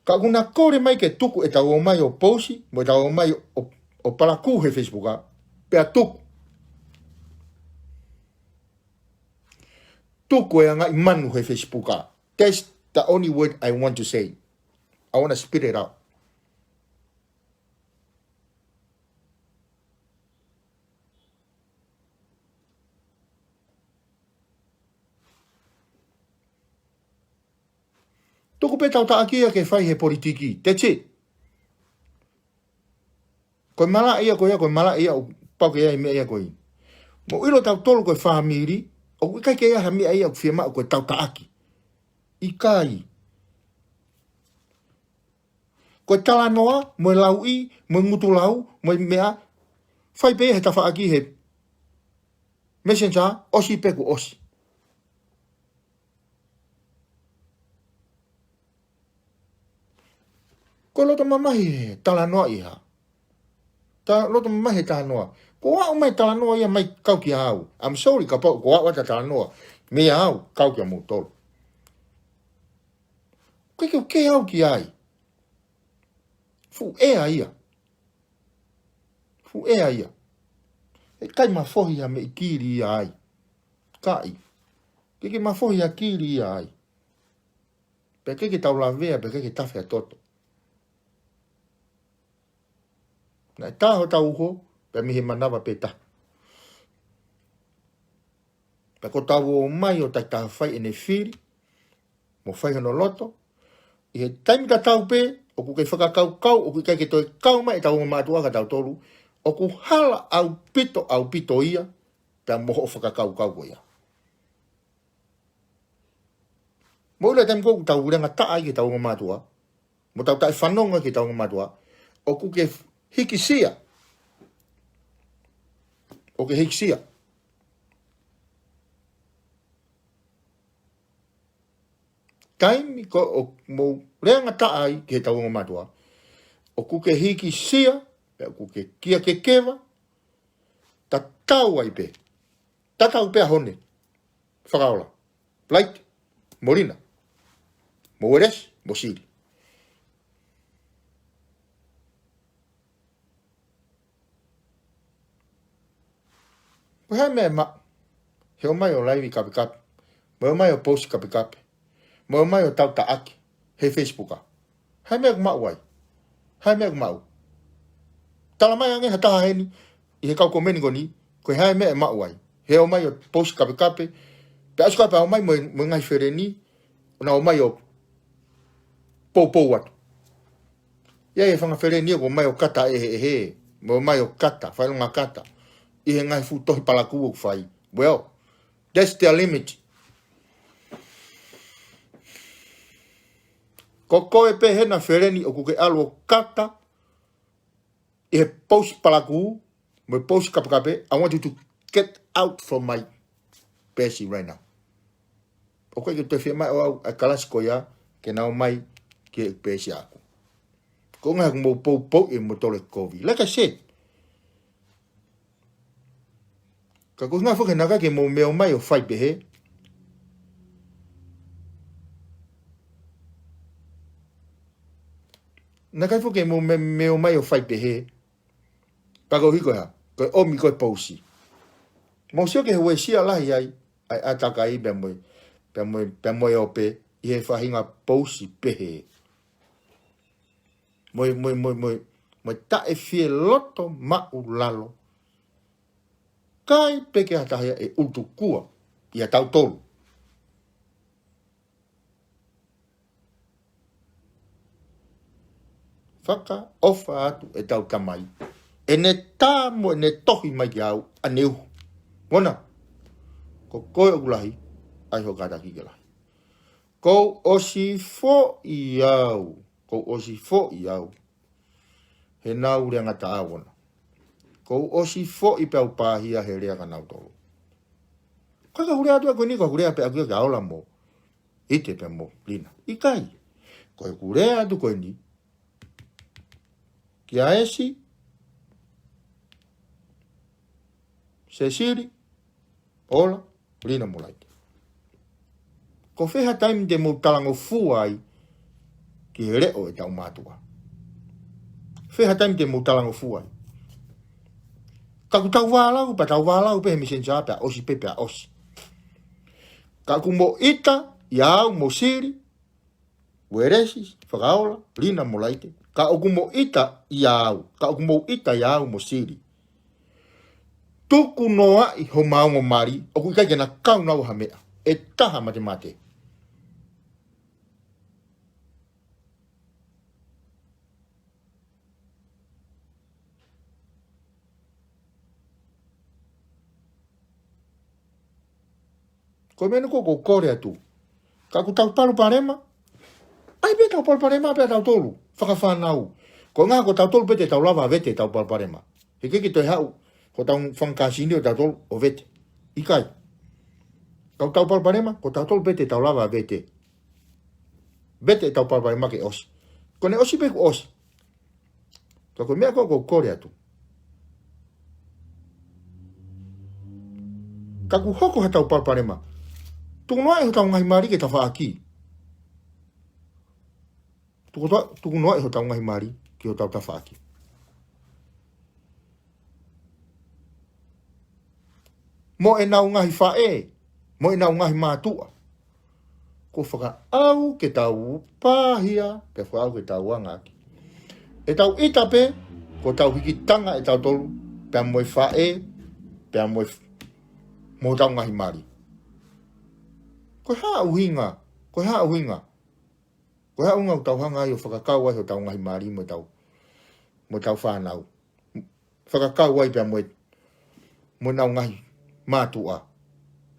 Ka ʻoku na kole mai ke tuku ʻetau ō mai ʻo post, mo ʻetau ō mai ʻo, ʻo palakū he Facebook, pea tuku. Tuku e ngaahi manu he Facebook. That's the only word I want to say. I want to spit it out. Tuku pē ʻetau taʻaki ia ke fai he politiki. That's it. Ko e malaʻe ia ko ia, ko e malaʻe ia ʻoku pau ke ʻi ai e meʻa ia ko ia. Mou ʻilo tautolu ko e fāmili, ʻoku ʻikai ke ʻi ai ha meʻa ia ʻoku fiemaʻu ko ʻetau taʻaki. ʻIkai. Ko e talanoa, mo e lauʻi, mo e ngutulau, mo e meʻa, fai pē ia he tafaʻaki he Messenger, ʻosi pē kuo ʻosi. Ko e loto mamahi he talanoa ia. Ta loto mamahi he talanoa. Ko e aʻu mai e talanoa ia mai kau kia au. I'm sorry, kapau ko e aʻu atu e talanoa meia au kau kia moutolu. ʻIkai ke u kē au ki ai. Fuʻu ʻea ia. Fuʻu ʻea ia. ʻIkai mafohi ha meʻi kili ia ai. ʻIkai. ʻIkai ke mafohi ha kili ia ai. Pea ʻikai ke tau lavea, pea ʻikai ke tafe ha toto. Naʻe tā hotau uho, pea mei he manava pē taha. Pea ko ʻetau ō mai ʻo taʻetaha fai ʻene fili, mo fai hono loto. ʻI he taimi tatau pē, ʻoku kei fakakaukau, ʻoku ʻikai ke toe kau mai ʻetau ongo mātuʻa kia tautolu, ʻoku hala ʻaupito, ʻaupito ia, pea mo hoʻo fakakaukau ko ia. Mou ʻilo e taimi ko ē ʻoku tau lēngataʻa ai ki heʻetau ongo mātuʻa, mo tau taʻefanongo ki heʻetau ongo mātuʻa, ʻoku ke hikisia. ʻOku ke hikisia. Taimi ko ē ʻoku mou lēngataʻa ai ki heʻetau ongo mātuʻa, ʻoku ke hikisia, pea ʻoku ke kia kekeva, tatau ai pē. Tatau pē ʻa Hone Fakaola, Light, mo Lina, mo Uelesi, mo Sili. Ko e hā e meʻa ʻe maʻu he ō mai ʻo live kapekape, mo e ō mai ʻo post kapekape, mo e ō mai ʻo tau taʻaki he Facebook? Hā e meʻa ʻoku maʻu ai? Hā e meʻa ʻoku maʻu? Tala mai ange ha taha heni ʻi he kau komeni ko eni, Ko e hā e meʻa ʻe maʻu ai? He ō mai ʻo pousi kapekape, pea ʻosi ko ia pea ō mai mo e, mo e ngaahi feleni, ʻo nau ō mai ʻo poupou atu. ʻI ai e fanga feleni ʻoku ō mai ʻo kata ʻeheʻehe, mo ō mai ʻo kata, fai e ngaahi kata ʻi he ngaahi fuʻu tohi palakū ʻoku fai. Well, that's their limit. Ko koe pē hena feleni ʻoku ke ʻalu ʻo kata ʻi he pousi palakū, mo e pousi kapekape, I want you to get out from my peesi right now. ʻOku ʻikai ke toe fiemaʻu ʻe au ʻa e kalasi ko ia ke nau ō mai ki he peesi ʻaʻaku. Ko e ʻuhinga he ʻoku mou poupouʻi ʻe moutolu e kovi. Like I said, ka ko e ʻuhinga foki naʻe ʻikai ke mou meʻa mai ʻo fai pehē. Naʻe ʻikai foki ke mou me-, meʻa mai ʻo fai pehē. Pea ko e ʻuhi ko e hā? Ko e ʻomi ko e pousi. Mou sio ki he uesia lahi ai ʻa e ʻātakai pea mo e, pea mo e, pea mo e ope ʻi he faʻahinga pousi pehē. Mo e, mo e, mo e, mo e, mo e taʻefieloto maʻulalo. ʻIkai pē ke ʻi ai ha taha ia ʻe ʻutukua ʻia tautolu. Fakaʻofa atu ʻetau Tamai, ʻene tā mo ʻene tohi mai kia au ʻa e uhu. Mona, ko koe ʻoku lahi, ʻai hoʻo kātaki ke lahi. Kuo u ʻosi foʻi au, kuo u ʻosi foʻi au. He nau lea ngata au ona. Kuo u ʻosi foʻi pea u pāhia he lea kia nautolu. Ka ka u lea atu ʻa ko eni, ka u lea pē ʻaku ia kia Ola mo ʻIte pea mo Lina. ʻIkai. Ko ʻeku lea atu ko eni kia Esi, Sesili, Ola, Lina mo Laite. Ko fē ha taimi te mou talangofua ai ki he leʻo ʻetau mātuʻa? Fē ha taimi te mou talangofua ai? Ka ʻoku tau vālau, pea tau vālau pē he messenger pea ʻosi pē pea ʻosi. Ka ʻoku mou ʻita ʻia au mo Sili, Uelesi, Fakaola, Lina mo Laite. Ka ʻoku mou ʻita ʻia au, ka ʻoku mou ʻita ʻia au mo Sili. Tuku noaʻi homa ongo mali, ʻoku ʻikai ke na kau naua ha meʻa. ʻE taha matemate. Ko e meʻa eni ko ē ʻoku ou kole atu. Ka ʻoku tau palopalema, ʻai pē tau palopalema pē ʻa tautolu fakafānau. Ko e ʻuhinga ko tautolu pē te tau lava vete tau palopalema. He ʻikai ke toe haʻu hotau fanga kāsini ʻo tautolu ʻo vete. ʻIkai. Ka ʻoku tau palopalema, ko tautolu pē te tau lava vete. Vete tau palopalema ke ʻosi. Ko ʻene ʻosi pē kuo ʻosi. Ka ko e meʻa ko ē ʻoku ou kole atu. Ka ʻoku hoko ha tau palopalema, tuku noaʻi hotau ngaahi mali ki he tafaʻaki. Tuku to-, tuku noaʻi hotau ngaahi mali ki hotau tafaʻaki. Mo ʻenau ngaahi faʻē, mo ʻenau ngaahi mātuʻa. Kuo fakaʻau ke tau pāhia, pea fakaʻau ke tau anga ʻaki ʻetau ʻita pē, ko ʻetau hikitanga ʻe tautolu, pea mo e faʻē, pea mo e f-, mo hotau ngaahi mali. Ko e hā ʻuhinga, ko e hā ʻuhinga, ko e hā ʻuhinga ʻoku tau hanga ai ʻo fakakau ai hotau ngaahi mali mo ʻetau, mo ʻetau fānau. Fakakau ai pea mo e, mo ʻenau ngaahi mātuʻa.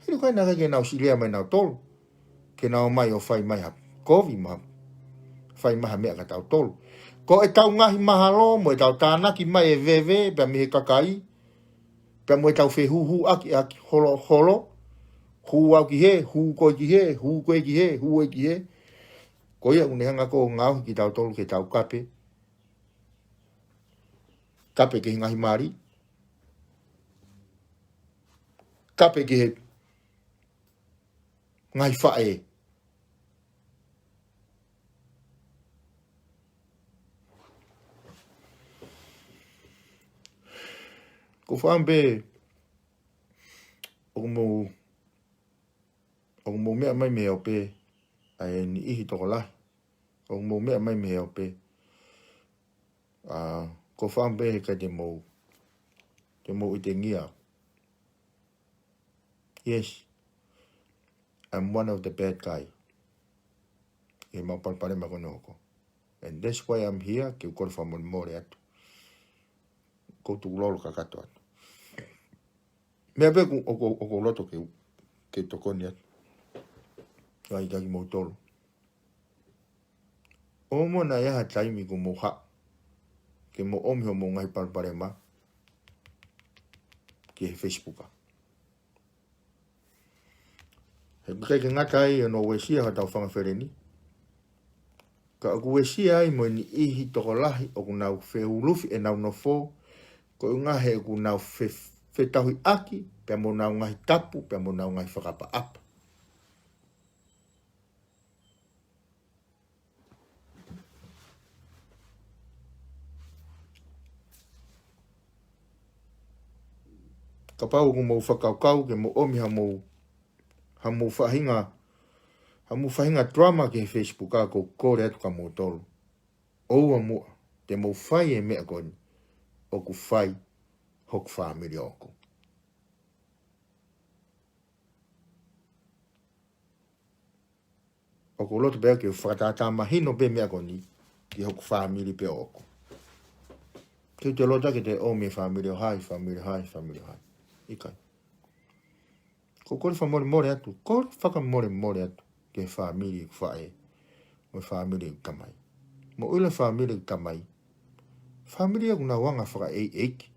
Hili ko ē naʻe ʻikai ke nau siʻi lea mai nautolu ke nau ō mai ʻo fai mai ha kovi mo ha, fai mai ha meʻa kia tautolu. Ko ʻetau ngaahi mahalo mo ʻetau tānaki mai e veve pea mei he kakai, pea mo ʻetau fehuhuʻaki ʻaki holoholo, hū au ki hē, hū koe ki hē, hū koe ki hē, hū koe ki hē. Ko ia ʻoku ne hanga ko ē ʻo ngaohi kitautolu ke tau kape. Kape ki he ngaahi mali. Kape ki he ngaahi faʻē. Ko e fakaʻamu pē, ʻoku mou, ʻoku mou meʻa mai mei he ope, ʻa e niʻihi tokolahi. ʻOku mou meʻa mai mei he ope. ʻA, ko e fakaʻamu pē he ʻikai te mou, te mou ʻitengia. Yes, I'm one of the bad guy. ʻI heʻemau palopalema ko eni ʻoku hoko. And that's why I'm here, ke u kole fakamolemole atu. Ko u tukulolo kakato atu. Meʻa pē ʻoku, ʻoku, ʻoku ou loto ke, ke tokoni atu. Ai, ka kimoutolu. ʻOua muʻa naʻa ʻi ai ha taimi kuo mou haʻu ke mou ʻomi hoʻomou ngaahi palopalema ki he Facebook. He ʻoku ʻikai ke ngata ai hono uesia hotau fanga feleni, ka ʻoku uesia ai mo e niʻihi tokolahi ʻoku nau feulufi ʻenau nofo, koeʻuhinga he ʻoku nau fe-, fetauhiʻaki pea mo honau ngaahi tapu, pea mo honau ngaahi fakaʻapaʻapa. Kapau ʻoku mou fakakaukau ke mou ʻomi hamou, hamou faʻahinga, hamou faʻahinga drama ki he Facebook, ka ʻoku ou kole atu kia moutolu, ʻoua muʻa te mou fai e meʻa ko eni ʻoku fai hoku fāmili ʻoʻoku. ʻOku ou loto pē ke fakatātā mahino pē meʻa ko eni ki hoku fāmili pē ʻoʻoku. Ke u toe loto ke toe ʻomi e fāmili ʻo hai, fāmili ʻo hai, fāmili ʻo hai. ʻIkai. Ko u kole fakamolemole atu, kole fakamolemole atu ki he fāmili ʻeku faʻē, mo e fāmili ʻeku tamai. Mou ʻilo e fāmili ʻeku tamai, fāmili ʻoku nau anga fakaʻeiʻeiki.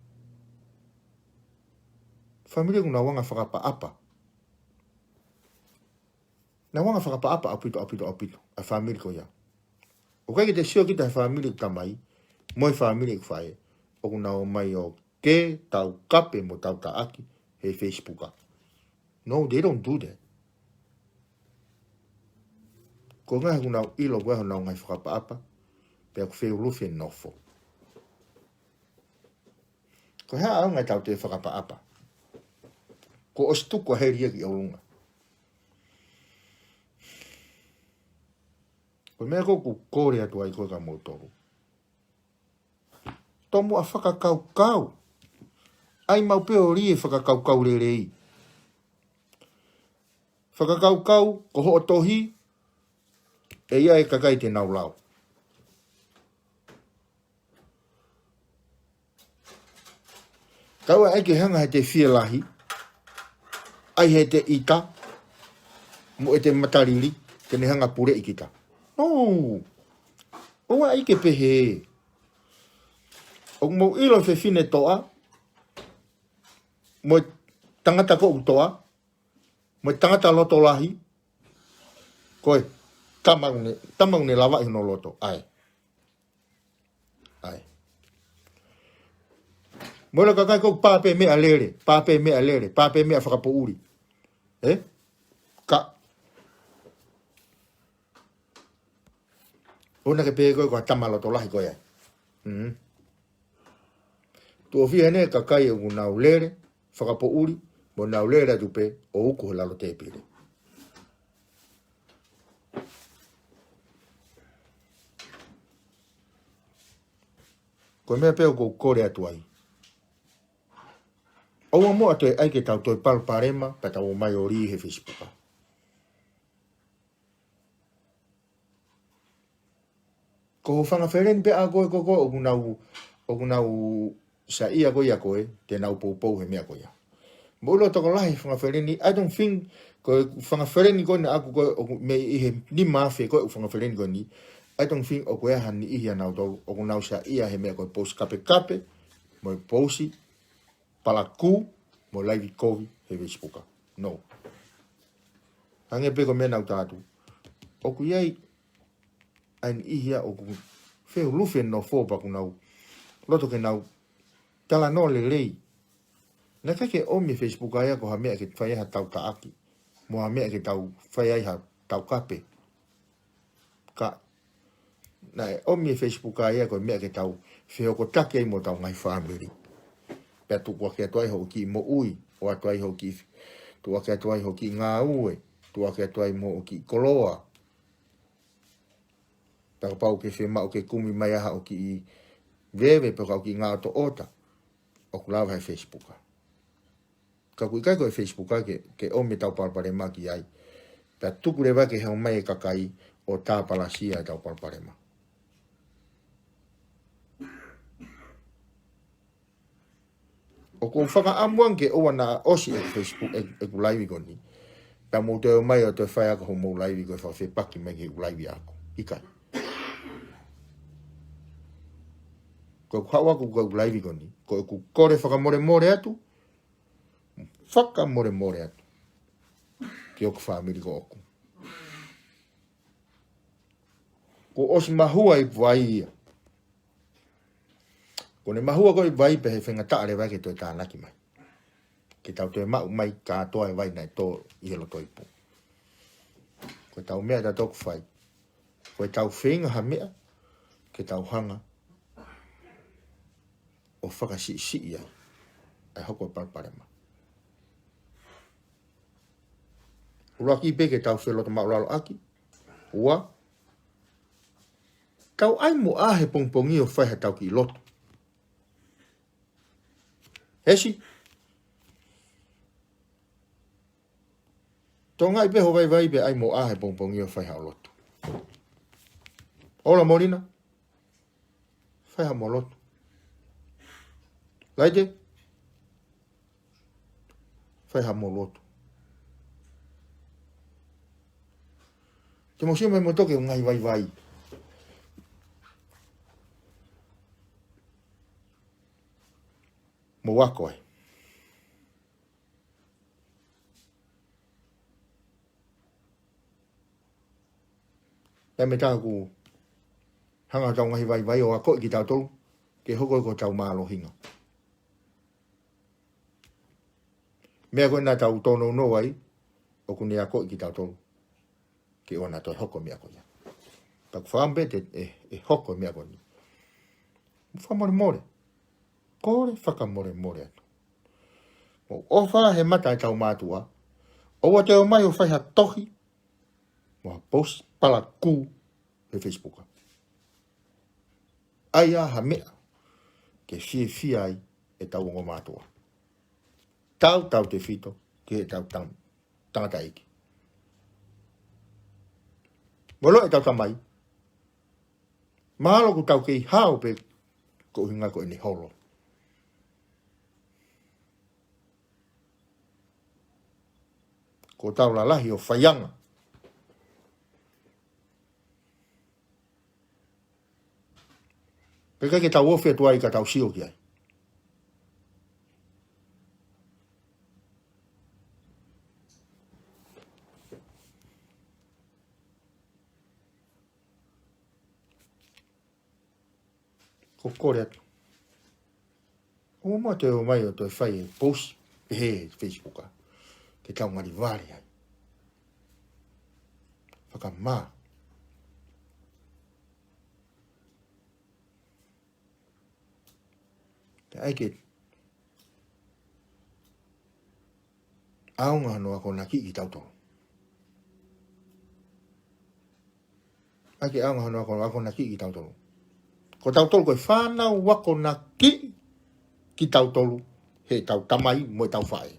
Fāmili ʻoku nau anga fakaʻapaʻapa. Nau anga fakaʻapaʻapa ʻaupito, ʻaupito, ʻaupito ʻa e fāmili ko ia. ʻOku ʻikai ke te sio kita he fāmili ʻeku tamai mo e fāmili ʻeku faʻē ʻoku nau ō mai ʻo kē, taukape mo tautāʻaki he Facebook. No, they don't do that. Koeʻuhinga he ʻoku nau ʻilo ko e hā honau ngaahi fakaʻapaʻapa, pea ʻoku feulufi e nofo. Ko e hā ʻaonga ʻetau toe fakaʻapaʻapa? Kuo ʻosi tuku ʻa heli ia ki ʻolunga. Ko e meʻa ʻoku ou kole atu ai kia moutolu, tomuʻa fakakaukau. ʻAi maʻu pē ʻo lī e fakakaukau lelei. Fakakaukau ko hoʻo tohi, ʻe ʻi ai e kakai te nau lau. Kae ʻoua ʻai ke hanga ʻe he fielahi, ʻai ʻe he ʻita, mo e matalili, ke ne hanga puleʻi kita. No. ʻOua ʻai ke pehē. ʻOku mou ʻilo e fefine toʻa, mo e tangata ko ē ʻoku toʻa, mo e tangata loto lahi, ko e tama ʻoku ne, tama ʻoku ne lavaʻi hono loto, ʻai. ʻAi. Mo e kakai ko ē ʻoku pā pē meʻa lele, pā pē meʻa lele, pā pē meʻa fakapoʻuli. Ē? Ka ʻoua naʻa ke pehē ko e, ko e tama loto lahi ko ē. Mm. Tuʻo fiha ʻeni e kakai ʻoku nau lele fakapoʻuli, mo nau lele atu pē ʻo uku he lalo tēpile. Ko e meʻa pē ʻoku ou kole atu ai. ʻOua muʻa toe ʻai ke tau toe palopalema, pea tau ō mai ʻo lī he Facebook. Ko hoʻo fanga feleni pē ʻa koe ko ē ʻoku nau, ʻoku nau saiʻia ko ia ko ē, te nau poupou he meʻa ko ia. Mou ʻilo tokolahi fanga feleni, I don't think, ko e fanga feleni ko ē naʻa ku ko ē ʻoku mei he nima afe ko ē ʻoku fanga feleni ko eni, I don't think ʻoku ʻi ai ha niʻihi ʻia nautolu ʻoku nau saiʻia he meʻa ko e pousi kapekape, mo e pousi palakū, mo e laivi kovi he Facebook. No. Hangē pē ko e meʻa naʻa ku tala atu, ʻoku ʻi ai ʻa e niʻihi ia ʻoku feulufi e nofo pea ʻoku nau loto ke nau talanoa lelei. Naʻe ʻikai ke ʻomi e Facebook ia ko ha meʻa ke fai ai ha tautāʻaki, mo ha meʻa ke tau fai ai ha taukape. Ka naʻe ʻomi e Facebook ia ko e meʻa ke tau fehokotaki ai mo hotau ngaahi fāmili. Pea tukuakiʻi atu ai hoʻo kiʻi moʻui, ʻoatu ai hoʻo kiʻi, tukuakiʻi atu ai hoʻo kiʻi ngāue, tukuakiʻi atu ai mo hoʻo kiʻi koloa. Pea kapau ʻoku ke fiemaʻu ke kumi mai ai haʻo kiʻi veve pe ko haʻo kiʻi ngaʻotoʻota, ʻoku lava he Facebook. Ka ʻoku ʻikai ko e Facebook ā ke, ke ʻomi ʻetau palopalema ki ai. Pea tuku leva ke haʻu mai e kakai ʻo tāpalasia ʻetau palopalema. ʻOku ou fakaʻamu ange ke ʻoua naʻa ʻosi ʻeku Facebook, ʻeku, ʻeku live ko eni. Pea mou toe ō mai ʻo toe fai ʻaki hoʻomou live ko e fakafepaki mai ki heʻeku live ʻaʻaku. ʻIkai. Ko ʻeku haʻu ʻaʻaku ko ʻeku live ko eni, ko ʻeku kole fakamolemole atu, fakamolemole atu ki hoku fāmili ko ʻoku. Kuo ʻosi mahua ʻi vai ia. Ko ʻene mahua ko ē ʻi vai pea ʻe faingataʻa leva ke toe tānaki mai. Ke tau toe maʻu mai kātoa e vai naʻe tō ʻi he loto ipu. Ko ʻetau meʻa ʻe taha ʻoku fai, ko ʻetau feinga ha meʻa ke tau hanga ʻo fakasiʻisiʻi ai ʻa e hoko e palopalema. ʻUluaki pē ke tau felotomaʻulaloʻaki. Ua, tau ʻai mo ʻā he pongipongi ʻo fai haʻatau kiʻi lotu. Esi, tokangaʻi pē ho vaivai pea ʻai mo ʻā he pongipongi ʻo fai haʻo lotu. Ola Molina, fai haʻamo lotu. Laite, fai haʻamo lotu. Te mou sio mai mo toki ngaahi vaivai. Mou ako ai. Pea mei taha ʻoku hanga ʻetau ngaahi vaivai ʻo akoʻi kitautolu ke hoko ko ʻetau mālohinga. Meʻa ko ē naʻa tau tōnounou ai, ʻoku ne akoʻi kitautolu ke ʻoua naʻa toe hoko e meʻa ko ia. Ka ʻoku fakaʻamu pē te, ʻe, ʻe hoko e meʻa ko eni. Fakamolemole. Kole fakamolemole atu. Mou ʻofa he mata ʻetau mātuʻa. ʻOua te ō mai ʻo fai ha tohi mo ha post palakū he Facebook. ʻAi ā ha meʻa ke fiefia ai ʻetau ongo mātuʻa. Tautautefito ki heʻetau tam-, tangataʻeiki. Molo ʻetau tamai. Mahalo ʻoku tau kei hao pē ko e ʻuhinga ko ʻene holo. Ko ʻetau lalahi ʻo faianga. Pea ʻikai ke tau ofi atu ai ka tau sio ki ai. Ko e kole atu. ʻOua muʻa toe ō mai ʻo toe fai e post pehē he Facebook ā. Ke tau ngali vale ai. Fakamā. Pea ʻai ke ʻaonga hono akonaki kitautolu. ʻAi ke ʻaonga hono ako-, akonaki kitautolu. Ko tautolu ko e fānau akonaki kitautolu heʻetau tamai mo ʻetau faʻē.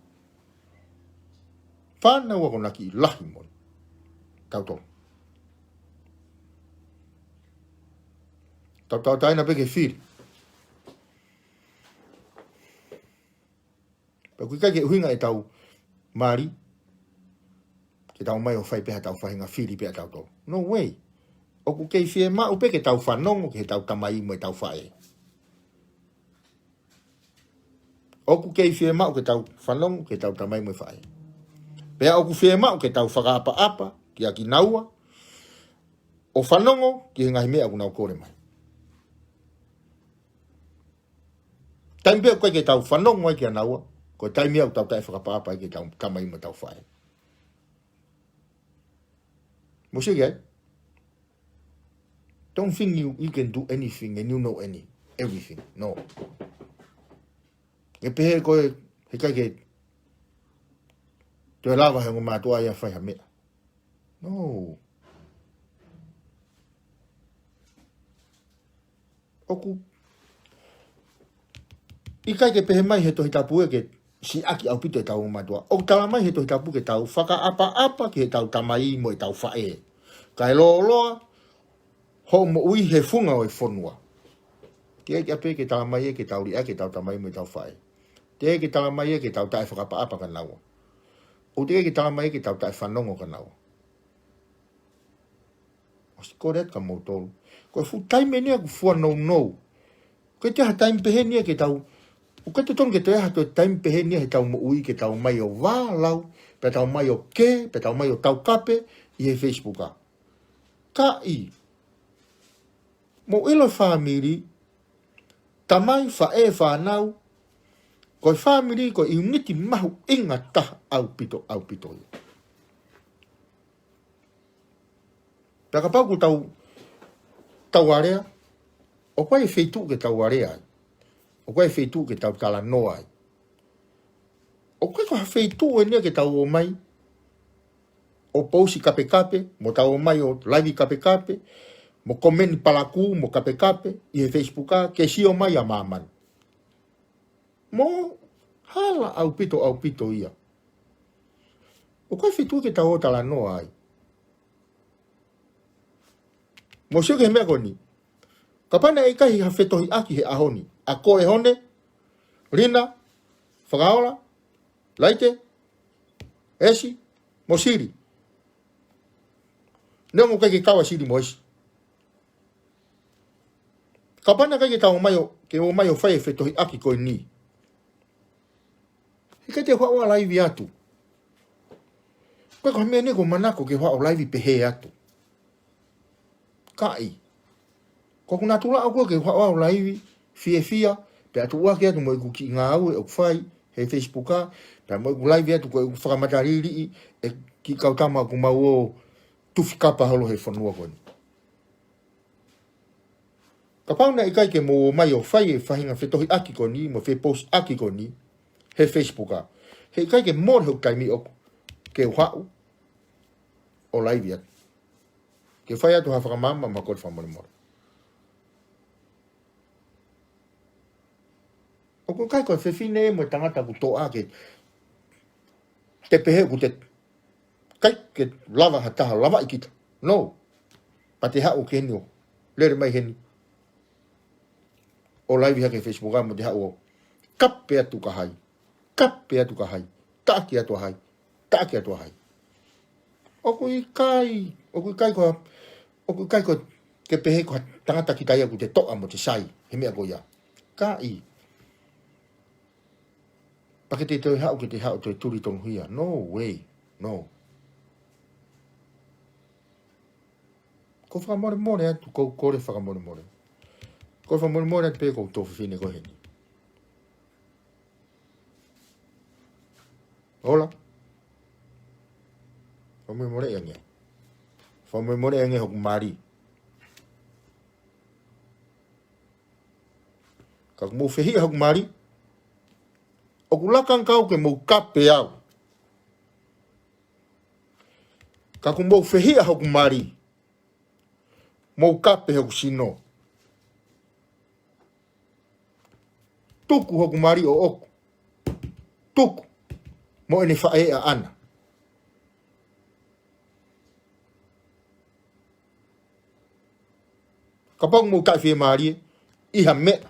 Fānau akonaki lahi mo tautolu. Tau tauʻatāina pē ke fili. Pea ʻoku ʻikai ke ʻuhinga ʻetau mali ke tau ō mai ʻo fai pē haʻatau faʻahinga fili pē ʻatautolu. No way. ʻOku kei fiemaʻu pē ke tau fanongo ki heʻetau tamai mo ʻetau faʻē. ʻOku kei fiemaʻu ke tau fanongo ki heʻetau tamai mo e faʻē. Pea ʻoku fiemaʻu ke tau fakaʻapaʻapa kia kinaua ʻo fanongo ki he ngaahi meʻa ʻoku nau kole mai. Taimi pē ʻoku ʻikai ke tau fanongo ai kia naua, ko e taimi ia ʻoku tau taʻefakaʻapaʻapa ai ki heʻetau tamai mo ʻetau faʻē. Mou sio ki ai. Don't think you, you can do anything and you know any, everything. No. ʻE pehē ko e, heʻikai ke toe lava he ongo mātuʻa ia ʻo fai ha meʻa. No. ʻOku ʻikai ke pehē mai he Tohi Tapu ē ke siʻaki ʻaupito ʻetau mātuʻa. ʻOku talamai he Tohi Tapu ke tau fakaʻapaʻapa ki heʻetau tamai mo ʻetau faʻē, kae lōloa hoʻo moʻui he funga ʻo e fonua. Teʻeki ai pē ke talamai ia ke tau liʻaki ʻetau tamai mo ʻetau faʻē. Teʻeki ai ke talamai ia ke tau taʻefakaʻapaʻapa kia naua. ʻOku teʻeki ai ke talamai ia ke tau taʻefanongo kia naua. ʻOsi kole atu kia moutolu. Ko e fuʻu taimi eni ia ʻoku fua nounou. ʻOku ʻikai toe ʻi ai ha taimi pehē ni ia ke tau, ʻoku ʻikai totonu ke toe ʻi ai ha toe taimi pehē ni ia heʻetau moʻui ke tau ō mai ʻo vālau, pea tau ō mai ʻo kē, pea tau ō mai ʻo taukape ʻi he Facebook. Ka ʻi, mou ʻilo e fāmili, tamai, faʻē, fānau, ko e fāmili ko e ʻiuniti mahuʻinga taha ʻaupito, ʻaupito ia. Pea kapau ʻoku tau, tau alea, ʻoku ʻi ai e feituʻu ke tau alea ai. ʻOku ʻi ai e feituʻu ke tau talanoa ai. ʻOku ʻikai ko ha feituʻu eni ia ke tau ō mai ʻo pousi kapekape, mo tau ō mai ʻo laivi kapekape, mo komeni palakū, mo kapekape ʻi he Facebook, ke sio mai ʻa māmani. Mou hala ʻaupito, ʻaupito ia. ʻOku ʻi ai e feituʻu ke tau ō talanoa ai. Mou sio ki he meʻa ko eni. Kapau naʻe ʻikai ha fetohiʻaki he ʻaho ni, ʻa koe Hone, Lina, Fakaola, Laite, Esi, mo Sili. Neongo ʻoku ʻikai ke kau ʻa Sili mo Esi. Kapau naʻe ʻikai ke tau ō mai ʻo, ke ō mai ʻo fai e fetohiʻaki ko eni, heʻikai te u haʻu ʻo laivi atu. Ko e ko e meʻa eni ʻoku ou manako ke u haʻu ʻo laivi pehē atu. Ka ʻi, ko ʻeku natula ʻoku ʻikai ke u haʻu ʻo laivi fiefia, pea tuʻuaki atu mo ʻeku kiʻi ngāue ʻoku fai he Facebook, pea mo ʻeku laivi atu ko ʻeku fakamataliliʻi e kiʻi kau tama ʻoku mau ō tufi kapa holo he fonua ko eni. Kapau naʻe ʻikai ke mou ō mai ʻo fai e faʻahinga fetohiʻaki ko eni, mo e fepostiʻaki ko eni he Facebook, heʻikai ke mole hoku taimi ʻoku ke u haʻu ʻo laivi atu. Ke fai atu ha fakamaama mo ha kole fakamolemole. ʻOku ʻikai ko e fefine mo e tangata ʻoku toʻa ke te pehē ʻoku te ʻikai ke lava ha taha lava ʻi kita. No. Pea te haʻu ki heni ʻo lele mai heni ʻo laivi hake he Facebook mo te haʻu ʻo kape atu kia hai. Kape atu kia hai. Taʻaki atu ʻa hai. Taʻaki atu ʻa hai. ʻOku ʻikai, ʻoku ʻikai ko, ʻoku ʻikai ko ke pehē ko ha tangata kita ia ʻoku te toʻa mo te sai he meʻa ko ia. Ka ʻi, pea ke te toe haʻu, ke te haʻu toe tuli tonuhia. No way. No. Ko e fakamolemole atu, ko e kole fakamolemole. Ko e fakamolemole atu pē ki hoku tuofefine ko heni. Ola. Fakamolemole ange. Fakamolemole ange hoku mali. Ka ʻoku mou fehiʻa hoku mali, ʻoku laka ange kau ke mou kape au. Ka ʻoku mou fehiʻa hoku mali, mou kape hoku sino. Tuku hoku mali ʻoʻoku. Tuku. Mo ʻene faʻē ʻaʻana. Kapau mou taʻefiemālie ʻi ha meʻa,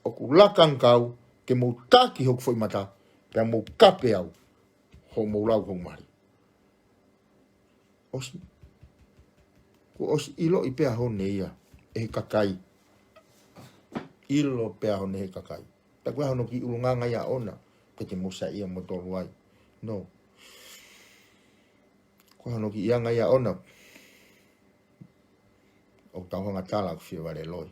ʻoku laka ange kau ke mou taki hoku foʻi mata, pea mou kape au, hoʻomou lau hoku mali. ʻOsi. Kuo ʻosi ʻiloʻi pē ʻa Hone ia ʻe he kakai. ʻIlo pē ʻa Hone ʻe he kakai. Pea ko e hā hono kiʻi ʻulungaanga ia ʻoʻona, pea te mou saiʻia moutolu ai. No. Ko e hā hono kiʻi anga ia ʻoʻona, ʻoku tau hanga tala ʻoku fie vale loi.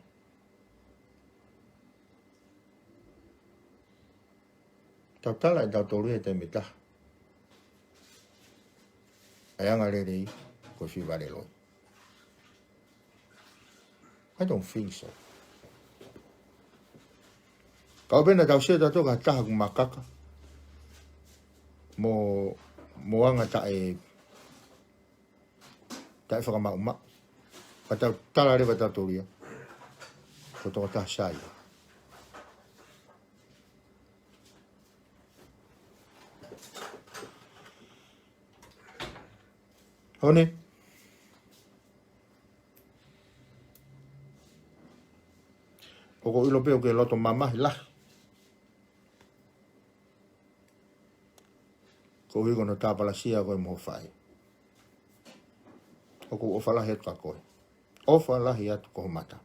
Tau tala ʻe tautolu ia he taimi ʻe taha ʻa e anga lelei ko e fie vale loi. I don't think so. Ka ʻoku pehē naʻa tau sio tautolu ki ha taha ʻoku makaka mo, mo anga taʻe, taʻefakamaʻumaʻu. Ka tau tala leva tautolu ia ko e tokotaha sai. Hone. ʻOku ou ʻilo pē ʻoku ke loto mamahi lahi koeʻuhi ko hono tāpalasia koe mo ho faʻē. ʻOku ou ʻofa lahi atu kia koe. ʻOfa lahi atu ko ho mata.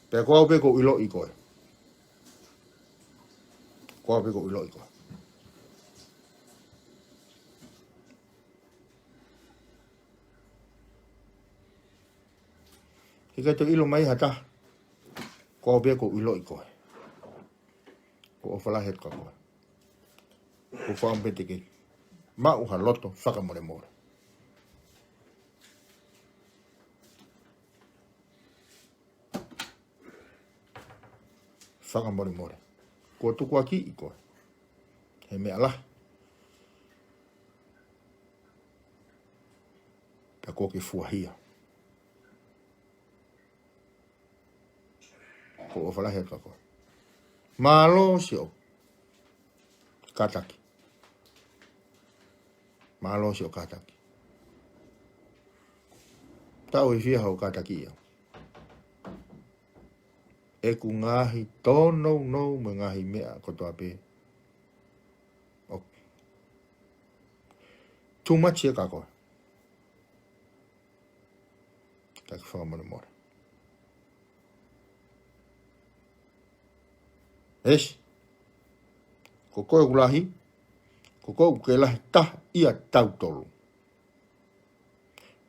Pea ko au pē ʻoku ou ʻiloʻi koe. Ko au pē ʻoku ou ʻiloʻi koe. He ʻikai toe ʻilo mai ha taha. Ko au pē ʻoku ou ʻiloʻi koe. ʻOku ou ʻofa lahi atu kia koe. ʻOku ou fakaʻamu pē te ke maʻu ha loto fakamolemole. Fakamolemole. Kuo tukuakiʻi koe he meʻa lahi. Pea kuo ke fuahia. ʻOku ou ʻofa lahi atu kia koe. Mālō siʻo kātaki. Mālō siʻo kātaki. Tau ʻi fē haʻo kātaki ia? ʻEku ngaahi tōnounou mo e ngaahi meʻa kotoa pē. ʻOku too much ia kia koe. Kae fakamolemole. ʻEsi. Ko koe ʻoku lahi. Ko koe ʻoku ke lahi taha ia tautolu.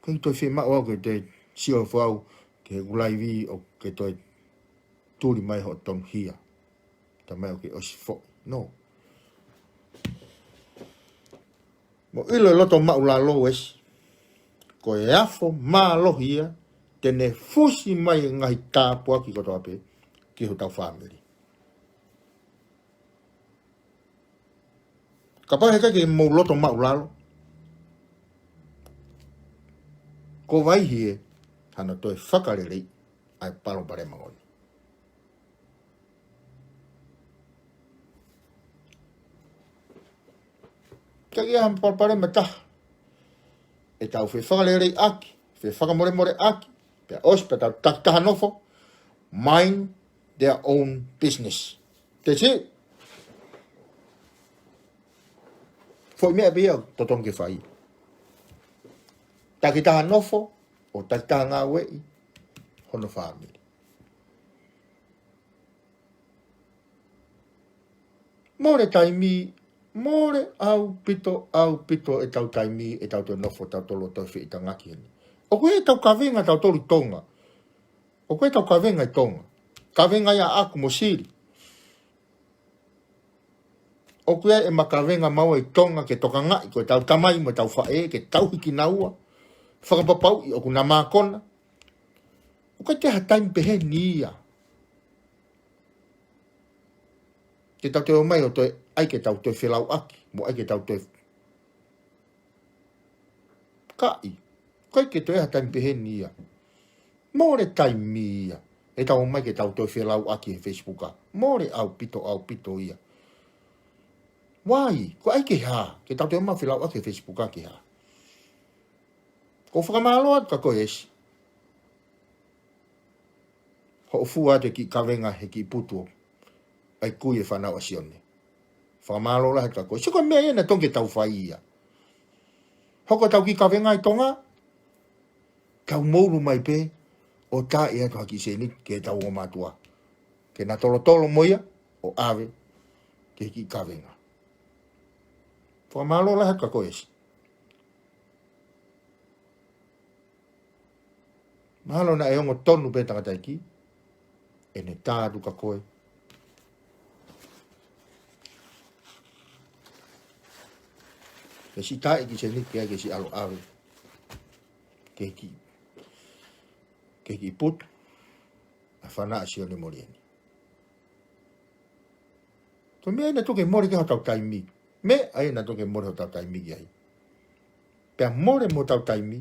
Ko e toe fiemaʻu au ke toe sio fau ki heʻeku laivi ʻo ke toe tuli mai hoʻo tonuhia. Talamai ʻoku ke ʻosi foʻi. No. Mou ʻilo e loto maʻulalo ʻEsi. Ko e afo mālohi ia te ne fusi mai e ngaahi tāpuaki kotoa pē ki hotau fāmili. Kapau heʻikai ke mou loto maʻulalo, ko e vaʻi ē hano toe fakaleleiʻi ʻa e palopalema ko eni. Ka ʻi ai ha palopalema ʻe taha, ʻe tau fefakaleleiʻaki, fefakamolemoleʻaki, pea ʻosi pea tau takitaha nofo, mind their own business. That's it. Foʻi meʻa pē ia ʻoku totonu ke fai. Takitaha nofo, ʻo takitaha ngāueʻi hono fāmili. Mole taimi, mole ʻaupito, ʻaupito ʻetau taimi, ʻetau toe nofo, tautolu ʻo toe feʻitangaki heni. ʻOku ʻi ai ʻetau kavenga tautolu ʻi Tonga. ʻOku ʻi ai ʻetau kavenga ʻi Tonga. Kavenga ia ʻaʻaku mo Sili. ʻOku ʻi ai ʻema kavenga maua ʻi Tonga ke tokangaʻi ko ʻetau tamai mo ʻetau faʻē, ke tauhi kinaua. Fakapapauʻi ʻoku na mākona. ʻOku ʻikai toe ʻi ai ha taimi peheni ia. Ke tau toe ō mai ʻo toe, ʻai ke tau toe felauʻaki, mo ʻai ke tau toe kaʻi. ʻOku ʻikai ke toe ʻi ai ha taimi peheni ia. Mole taimi ia. ʻEtau ō mai ke tau toe felauʻaki he Facebook ā. Mole ʻaupito, ʻaupito ia. Why? Ko e ʻai ke hā? Ke tau toe ō mai felauʻaki he Facebook ā ke hā? ʻOku ou fakamālō atu kia koe ʻEsi. Hoʻo fua atu e kiʻi kavenga he kiʻi putu ʻa e kui e fānau ʻa Sione. Fakamālō lahi atu kia koe. Sio ko e meʻa ia naʻe totonu ke tau fai ia. Hoko ʻetau kiʻi kavenga ʻi Tonga, tau mōulu mai pē ʻo tā atu ha kiʻi sēniti ki heʻetau ongo mātuʻa. Ke na tolotolo mo ia ʻo ʻave ki he kiʻi kavenga. Fakamālō lahi atu kia koe ʻEsi. Mahalo naʻe ongo tonu pē tangataʻeiki, ʻene tā atu kia koe e siʻi taʻeʻi kiʻi sēniti ke ʻai ke siʻi ʻalu ʻo ʻave ki he kiʻi, ki he kiʻi putu ʻa e fānau ʻa Sione Molieni. Ko e meʻa ia naʻe totonu ke mole ki ai hotau taimi. Meʻa ia naʻe totonu ke mole hotau taimi ki ai. Pea mole mo hotau taimi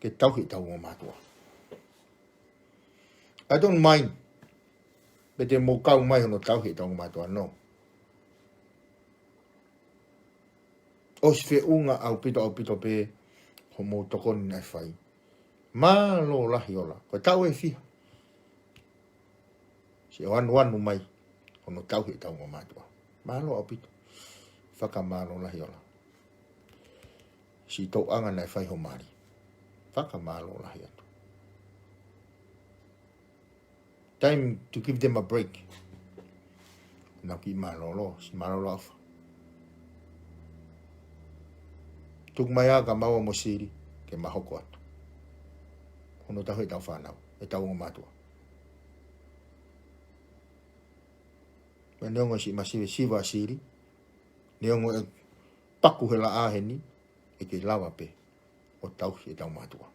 ke tauhi ʻetau ongo mātuʻa. I don't mind pe te mou kau mai hono tauhi ʻetau ongo mātuʻa, no. ʻOsi feʻunga ʻaupito, ʻaupito pē hoʻomou tokoni naʻe fai. Mālō lahi ola. Ko e taʻu ʻe fiha siʻo anuanu mai hono tauhi ʻetau ongo mātuʻa. Mālō ʻaupito. Fakamālō lahi ola. Siʻi tokanga naʻe fai ho mali. Fakamālō lahi atu. Time to give them a break. Nau kiʻi mālōlō, siʻi mālōlō ʻofa. Tuku mai ā ka maua mo Sili, ke ma hoko atu. Hono tauhi ʻetau fānau, ʻetau ongo mātuʻa. Meʻa neongo siʻi masiva siva ʻa Sili, neongo ʻe paku he laʻā heni, ʻe kei lava pē ʻo tauhi ʻetau mātuʻa.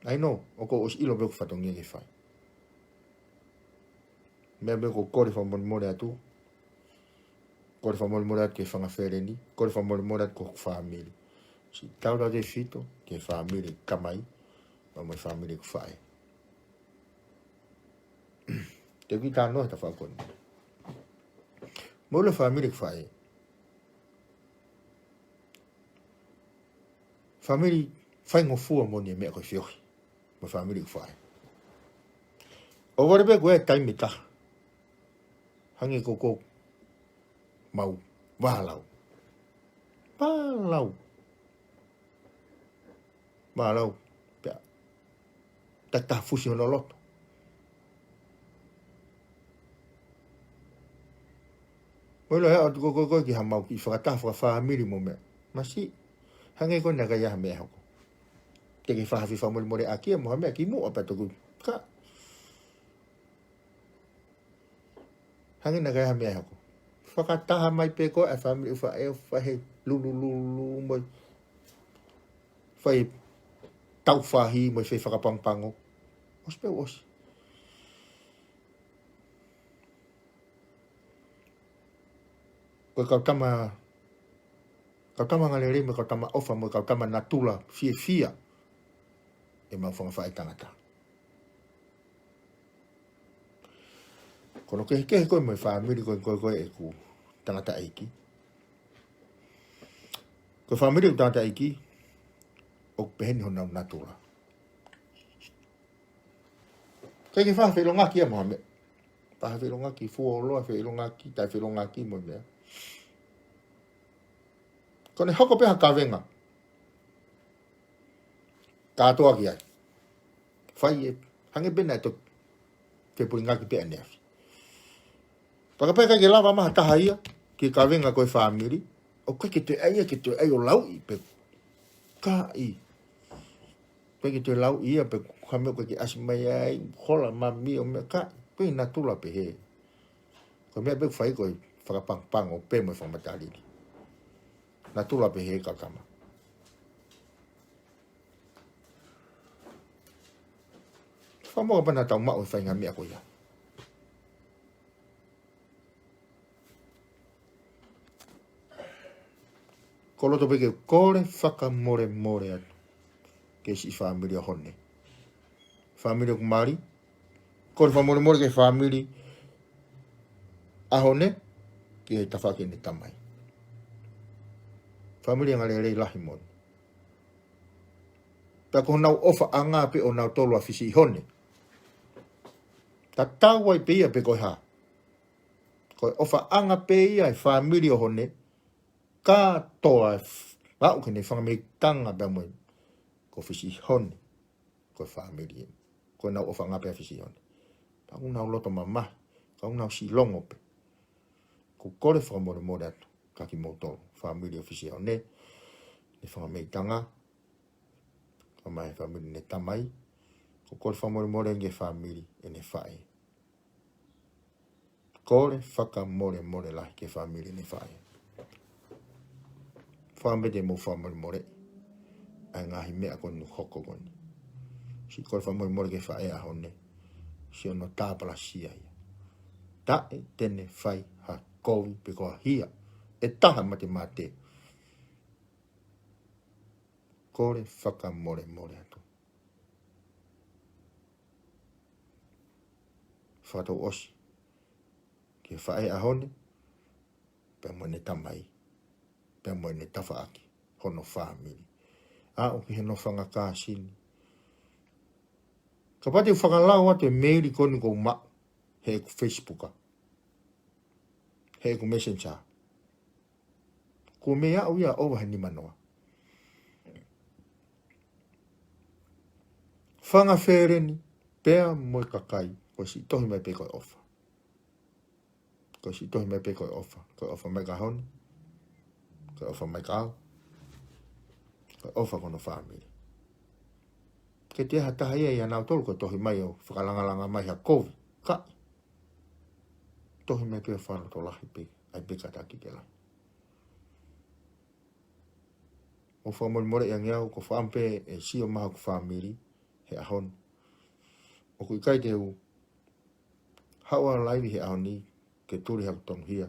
I know, ʻoku ou ʻosi ʻilo pē ʻoku fatongia ke fai. Meʻa pē ʻoku ou kole fakamolemole atu. Kole fakamolemole atu ki he fanga feleni. Kole fakamolemole atu ki hoku fāmili. Siʻi tautautefito ki he fāmili tamai. Pea mo e fāmili ʻeku faʻē. Te u kiʻi talanoa he tafaʻaki ko eni. Mou ʻilo e fāmili ʻeku faʻē. Fāmili faingofua moʻoni e meʻa ko e feohi mo e fāmili ʻeku faʻē. ʻOku vale pē ko e taimi ʻe taha. Hangē ko ʻeku mau vālau. Vālau. Vālau. Pea taki taha fusi hono loto. Mou ʻilo ē, ʻoatu ko ē, ko ē, ko ē ki ha mau kiʻi fakataha fakafāmili mo meʻa. Masiʻi. Hangē ko ē naʻe ʻikai ha meʻa ʻe hoko. Te ke fai ha fakamolemoleʻaki ia mo ha meʻa kimuʻa pea toki. Ka. Hangē naʻe ʻikai ha meʻa ʻe hoko. Fakataha mai pē ko ē ʻa e fāmili ʻoku faʻē ʻo fai e lulululu mo e fai e taufahi mo e fai e fakapangopango. ʻOsi pē ʻosi. Ko e kau tama, kau tama angalelei mo e kau tama ʻofa mo e kau tama natula fiefia ʻemau fanga faʻētangata. Ko hono kehekehe ko ē mo e fāmili ko ē, ko ē, ko ē ʻeku tangataʻeiki. Ko e fāmili ʻeku tangataʻeiki, ʻoku peheni honau natula. ʻIkai ke fai ha feʻilongaki ia mo ha meʻa. Fai ha feʻilongaki fuoloa, feʻilongaki, taʻefeʻilongaki mo e meʻa. Ko ʻene hoko pē ha kavenga, kātoa ki ai. Fai e, hangē pē naʻe toki fepulingaki pē ʻaneafi. Pea kapau ʻe ʻikai ke lava mai ha taha ia ki he kavenga ko ē fāmili, ʻoku ʻikai ke toe ʻai ia, ke toe ʻai ʻo lauʻi pē. Ka ʻi. ʻIkai ke toe lauʻi ia pē, ko ha meʻa ʻoku ʻikai ke ʻasi mai ai, hola mami ʻo meʻa ka, ko e natula pehē. Ko e meʻa pē ʻoku fai ko e fakapangopango pē mo e fakamatalili. Natula pehē kau tama. Fakamoka pea naʻa tau maʻu e faʻahinga meʻa ko ia. Ko e loto pē ke kole fakamolemole atu ki he siʻi fāmili ʻo Hone. Fāmili ʻoku mali, kole fakamolemole ki he fāmili ʻa Hone, ki he tafaʻaki ʻene tamai. Fāmili angalelei lahi moʻoni. Pea ko honau ʻofaʻanga pē ʻo nautolu ʻa Fisiʻihone. Tatau ai pē ia pe ko e hā. Ko e ʻofaʻanga pē ia ʻa e fāmili ʻo Hone, kātoa e f-, aʻu ki heʻene fanga mei tanga pea mo e, ko Fisiʻihone, ko e fāmili ē. Ko ʻenau ʻofaʻanga pē ʻa Fisiʻihone. Pea ʻoku nau loto mamahi, ka ʻoku nau siʻi longo pē. ʻOku ou kole fakamolemole atu kiate kimoutolu, fāmili ʻo Fisiʻihone, ʻene fanga mei tanga, kae ʻumaʻā e fāmili ʻene tamai. ʻOku ou kole fakamolemole ki he fāmili ʻene faʻē. Kole fakamolemole lahi ki he fāmili ʻene faʻē. Fakamolemole, te mou fakamolemoleʻi ʻa e ngaahi meʻa ko eni ʻoku hoko ko eni. Siʻi kole fakamolemole ki he faʻē ʻa Hone. Siʻi hono tāpalasia ia. Taʻe te ne fai ha kovi pe ko ha hia ʻe taha matemate. Kole fakamolemole atu. Fakatouʻosi ki he faʻē ʻa Hone, pea mo ʻene tamai. pea mo ʻene tafaʻaki hono fāmili. Aʻu ki he nofo fanga kāsini. Kapau te u fakalau atu e meili ko eni ʻoku ou maʻu heʻeku Facebook, heʻeku Messenger, kuo mei aʻu ia ʻo ʻova he nimanoa. Fanga feleni pea mo e kakai, ko e siʻi tohi mai pē ko e ʻofa. Ko e siʻi tohi mai pē ko e ʻofa. Ko e ʻofa mai ki he ʻaho ni. Ko e ʻofa mai kiate au. Ko e ʻofa ki hono fāmili. Ke ʻi ai ha taha ia ʻia nautolu ʻoku tohi mai ʻo fakalangalanga mai ha kovi. Ka tohi mai pē ʻo fakalotolahi pē, ʻai pē kātaki ke lahi. ʻOku fakamolemoleʻi ange au, ʻoku ou fakaʻamu pē ʻe sio mai hoku fāmili he ʻaho ni. ʻOku ʻikai te u haʻu ʻo laivi he ʻaho ni ke tuli haʻaku tonuhia,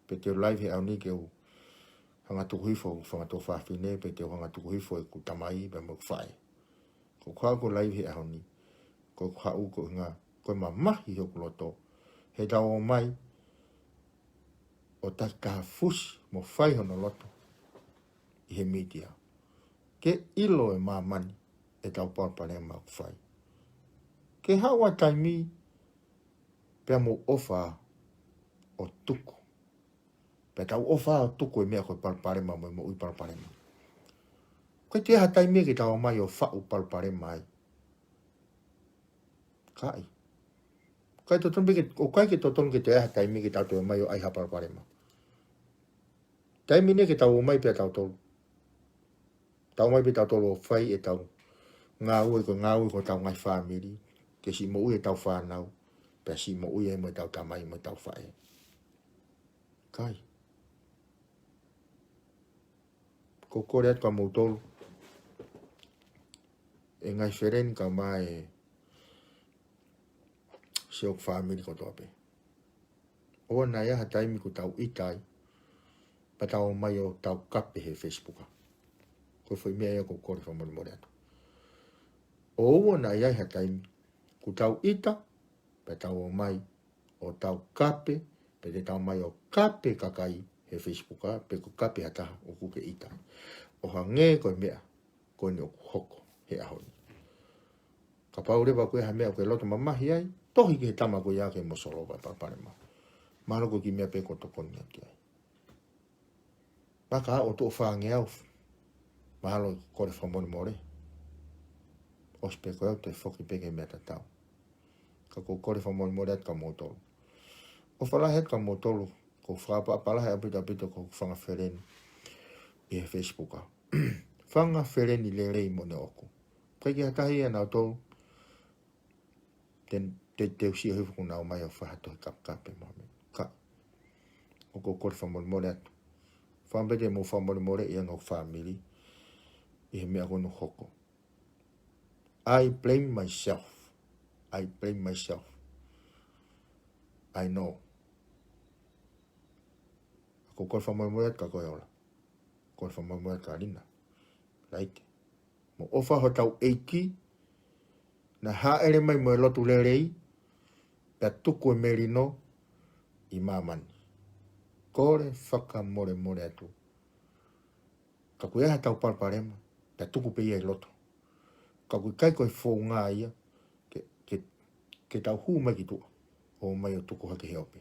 pe te u laivi he ʻaho ni ke u hanga tuku hifo hoku fanga tuofāfine, pe te u hanga tuku hifo ʻeku tamai pea mo ʻeku faʻē. Ko ʻeku haʻu ʻo laivi he ʻaho ni, ko ʻeku haʻu ko e ʻuhinga, ko e mamahi hoku loto heʻetau ō mai ʻo taki kahafusi mo fai hono loto ʻi he mītia, ke ʻilo ʻe māmani ʻetau palopalema ʻoku fai. Ke haʻu ha taimi pea mou ʻofa ʻo tuku. Pea tau ʻofa ʻo tuku e meʻa ko e palopalema mo e moʻui palopalema. ʻOku ʻikai toe ʻi ai ha taimi ke tau ō mai ʻo faʻu palopalema ai. ʻIkai. ʻIkai totonu pē ke, ʻoku ʻikai ke totonu ke toe ʻi ai ha taimi ke tau toe ō mai ʻo ʻai ha palopalema. Taimi ni ke tau ō mai pē tautolu. Tau ō mai pē tautolu ʻo fai ʻetau ngāue, ko e ngāue ko ʻetau ngaahi fāmili, ke siʻi moʻui ʻetau fānau, pea siʻi moʻui ai mo ʻetau tamai mo ʻetau faʻē. ʻIkai. ʻOku ou kole atu kia moutolu, ʻe ngaahi feleni kae ʻumaʻā e siʻoku fāmili kotoa pē. ʻOua naʻa ʻi ai ha taimi kuo tau ʻita ai, pea tau ō mai ʻo tau kape he Facebook. Ko e foʻi meʻa ia ʻoku ou kole fakamolemole atu. ʻOua naʻa ʻi ai ha taimi kuo tau ʻita, pea tau ō mai ʻo tau kape, pe te tau ō mai ʻo kape kakai he Facebook, pe ko e kape ha taha ʻoku ke ʻita. ʻO hangē ko e meʻa ko eni ʻoku hoko he ʻaho ni. Kapau leva ko e hā e meʻa ʻoku ke loto mamahi ai, tohi ki he tama ko ia ke mo solova e palopalema. Mahalo ko e kiʻi meʻa pē ʻoku tokoni atu ki ai. Pea ka ʻoku tuʻo fāngeau, mahalo ʻoku kole fakamolemole. ʻOsi pē ko ē ʻoku toe foki pē ki he meʻa tatau. Ka ʻoku ou kole fakamolemole atu kia moutolu. ʻOfa lahi atu kia moutolu, ʻoku ou fakaʻapaʻapa lahi ʻaupito ʻaupito ki hoku fanga feleni ʻi he Facebook. Fanga feleni lelei moʻoni ʻoku. ʻIkai ke ʻi ai ha taha ʻia nautolu te, te, te u sio hifo kuo nau ō mai ʻo fai ha tohi kapekape mo ha meʻa. Ka ʻoku ou kole fakamolemole atu. Fakaʻamu pē te mou fakamolemoleʻi ange hoku fāmili ʻi he meʻa ko eni ʻoku hoko. I blame myself. I blame myself. I know. ʻOku ou kole fakamolemole atu kia koe Ola. Kole fakamolemole atu kia Lina. Laite. Mo e ʻofa hotau ʻEiki, naʻe hāʻele mai mo e lotu lelei, pea tuku e melino ʻi māmani. Kole fakamolemole atu. Ka ʻoku ʻi ai haʻatau palopalema, pea tuku pē ia ʻi loto. Ka ʻoku ʻikai ko e founga ia, ke, ke, ke tau hū mai ki tuʻa, ō mai ʻo tuku hake he ope.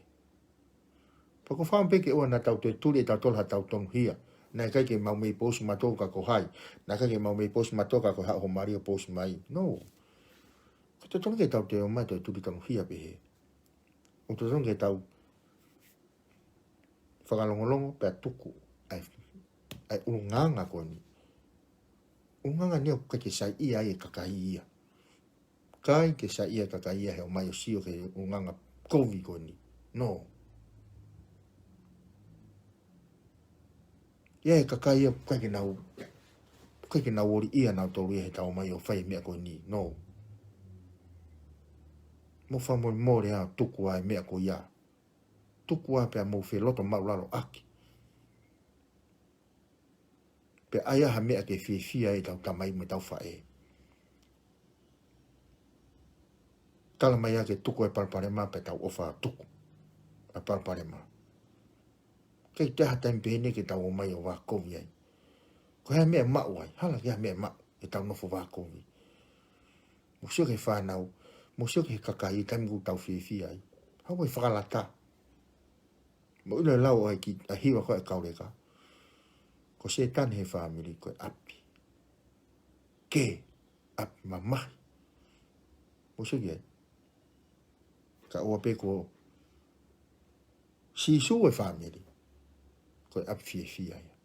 Pea ʻoku ou fakaʻamu pē ke ʻoua naʻa tau toe tuli ʻe tautolu haʻatau tonuhia. Naʻe ʻikai ke mau mei post mautolu ka ko hai. Naʻe ʻikai ke mau mei post mautolu ka ko e haʻu ho mali ʻo post mai. No. ʻOku totonu ke tau toe ō mai toe tuli tonuhia pehē. ʻOku totonu ke tau fakalongolongo pea tuku ʻa e, ʻa e ʻulungaanga ko eni. ʻUlungaanga ni ʻoku ʻikai ke saiʻia ai e kakai ia. ʻIkai ke saiʻia e kakai ia he ō mai ʻo sio ki he ʻulungaanga kovi ko eni. No. ʻI ai e kakai ia ʻoku ʻikai ke nau, ʻikai ke nau ʻoliʻia nautolu ia heʻetau ō mai ʻo fai e meʻa ko eni. No. Mou fakamolemole ā, tuku ā e meʻa ko ia. Tuku ā pea mou feloto māʻulalo ʻaki. Pea ʻai ā ha meʻa ke fiefia ai ʻetau tamai mo ʻetau faʻē. Tala mai ā ke tuku e palopalema pea tau ʻofa tuku ʻa e palopalema. ʻIkai toe ʻi ai ha taimi pehē ni ke tau ō mai ʻo vākovi ai. Ko e hā e meʻa ʻe maʻu ai, hala ki he hā e meʻa ʻe maʻu ʻi heʻetau nofo vākovi. Mou sio ki he fānau, mou sio ki he kakai, taimi ʻoku tau fiefia ai. Haʻu ʻo fakalata. Mou ʻilo e lau ʻa e kiʻi, ʻa e hiva ko ē ʻa e kau leka. Ko Sētane he fāmili ko e ʻapi. Kē, ʻapi mamahi. Mou sio ki ai. Ka ʻoua pē ko Sīsū e fāmili. Ko e ʻapi fiefia ia.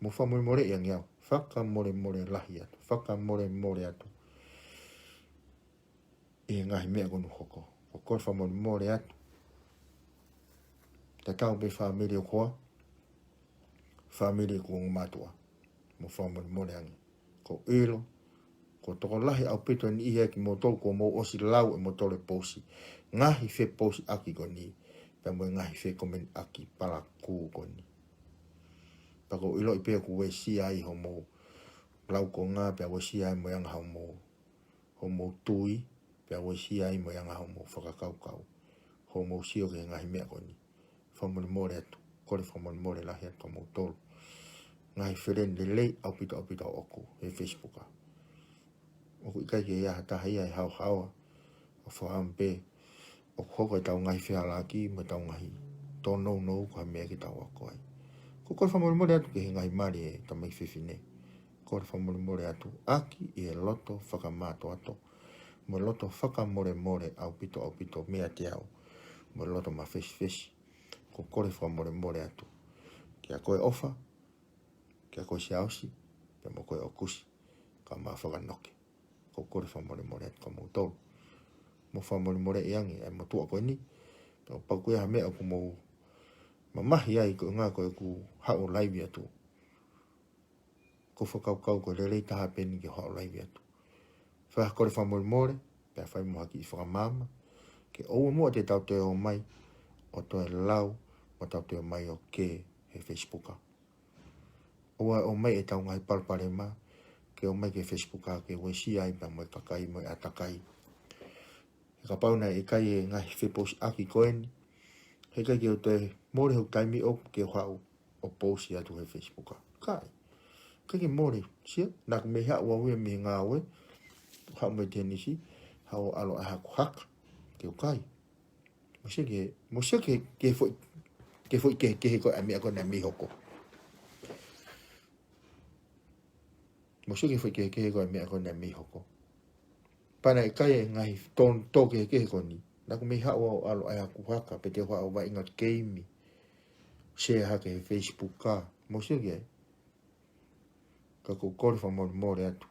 Mou fakamolemoleʻi ange au. Fakamolemole lahi atu. Fakamolemole atu. ʻI he ngaahi meʻa kuo nau hoko. ʻOku ou fakamolemole atu. Tatau pē fāmili ʻo e hoa. Fāmili ʻo e ongo mātuʻa. Mou fakamolemole ange. ʻOku ou ʻilo. Kuo tokolahi ʻaupito e niʻihi ʻiate kimoutolu kuo mou ʻosi lau ʻe moutolu e pousi. Ngaahi fepousiʻaki ko eni. Pea mo e ngaahi fekomeniʻaki palakū ko eni. Pea ʻoku ou ʻiloʻi pē ʻoku uesia ai hoʻomou laukonga, pea uesia ai mo e anga hoʻomou, hoʻomou tui, pea uesia ai mo e anga hoʻomou fakakaukau. Hoʻomou sio ki he ngaahi meʻa ko eni. Fakamolemole atu, kole fakamolemole lahi atu kia moutolu. Ngaahi feleni lelei ʻaupito ʻaupito ʻoku ʻi he Facebook. ʻOku ʻikai ke ʻi ai ha taha ia ʻe haohaoa ʻo fakaʻamu pē ʻoku hoko ʻetau ngaahi fehālaaki mo ʻetau ngaahi tōnounou ko ha meʻa ke tau ako ai. ʻOku ou kole fakamolemole atu ki he ngaahi mali ʻa e tamaiki fefine. Kole fakamolemole atu ʻaki ʻi he loto fakamātoato mo e loto fakamolemole ʻaupito ʻaupito meiate au mo e loto mafesifesi. ʻOku ou kole fakamolemole atu kia koe ʻOfa, kia koe Siaosi, pea mo koe ʻOkusi, kae ʻumaʻā Fakanoke. ʻOku ou kole fakamolemole atu kia moutolu. Mou fakamolemoleʻi ange ʻa e motuʻa ko eni. Pea kapau ʻoku ʻi ai ha meʻa ʻoku mou mamahi ai koeʻuhinga ko ʻeku haʻu ʻo laivi atu, ʻoku ou fakakaukau ko e lelei taha pē eni ke haʻu ʻo laivi atu. Fai ha kole fakamolemole, pea fai mo ha kiʻi fakamaama, ke ʻoua muʻa te tau toe ō mai ʻo toe lau, mo tau toe ō mai ʻo kē he Facebook. ʻOua ʻe ō mai ʻetau ngaahi palopalema, ke ō mai ki he Facebook ke uesia ai pea mo e kakai mo e ʻātakai. He kapau naʻe ʻikai e ngaahi fepousiʻaki ko eni, heʻikai ke u toe mole hoku taimi ʻoku ke haʻu ʻo pousi atu he Facebook. ʻIkai. ʻIkai ke mole, sio, naʻa ku mei haʻu au ia mei he ngāue, haʻu mei Tenisi, haʻu ʻo ʻalu ʻai haku haka, ke u kai. Mou sio ki he, mou sio ki he, ki he foʻi, ki he foʻi kehekehe ko ē ʻa e meʻa ko ē naʻe mei hoko. Mou sio ki he foʻi kehekehe ko ē ʻa e meʻa ko ē naʻe mei hoko. Pea naʻe ʻikai e ngaahi tō, tō kehekehe ko eni. Naʻa ku mei haʻu au ʻalu ʻai haku haka, pe te u haʻu ʻo vaʻinga keimi. Share hake he Facebook ka. Mou sio ki ai. Ka ʻoku ou kole fakamolemole atu.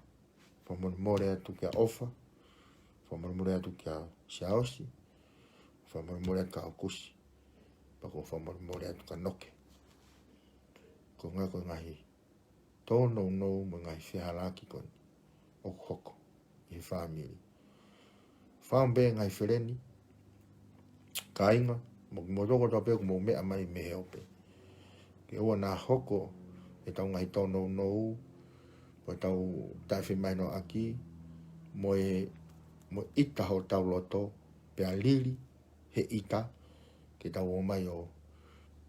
Fakamolemole atu kia ʻOfa. Fakamolemole atu kia Siaosi. Fakamolemole atu kia ʻOkusi. Pea ʻoku ou fakamolemole atu kia Noke. Koeʻuhinga ko e ngaahi tōnounou mo e ngaahi fehālaaki ko eni ʻoku hoko ʻi he fāmili. Fakaʻamu pē ngaahi feleni, kāinga, mo, mo toko tau pē ʻoku mou meʻa mai mei he ope. Ke ʻoua naʻa hoko ʻetau ngaahi tōnounou, mo ʻetau taʻefemahinoʻaki, mo e, mo e ʻita hotau loto, pea lili he ʻita, ke tau ō mai ʻo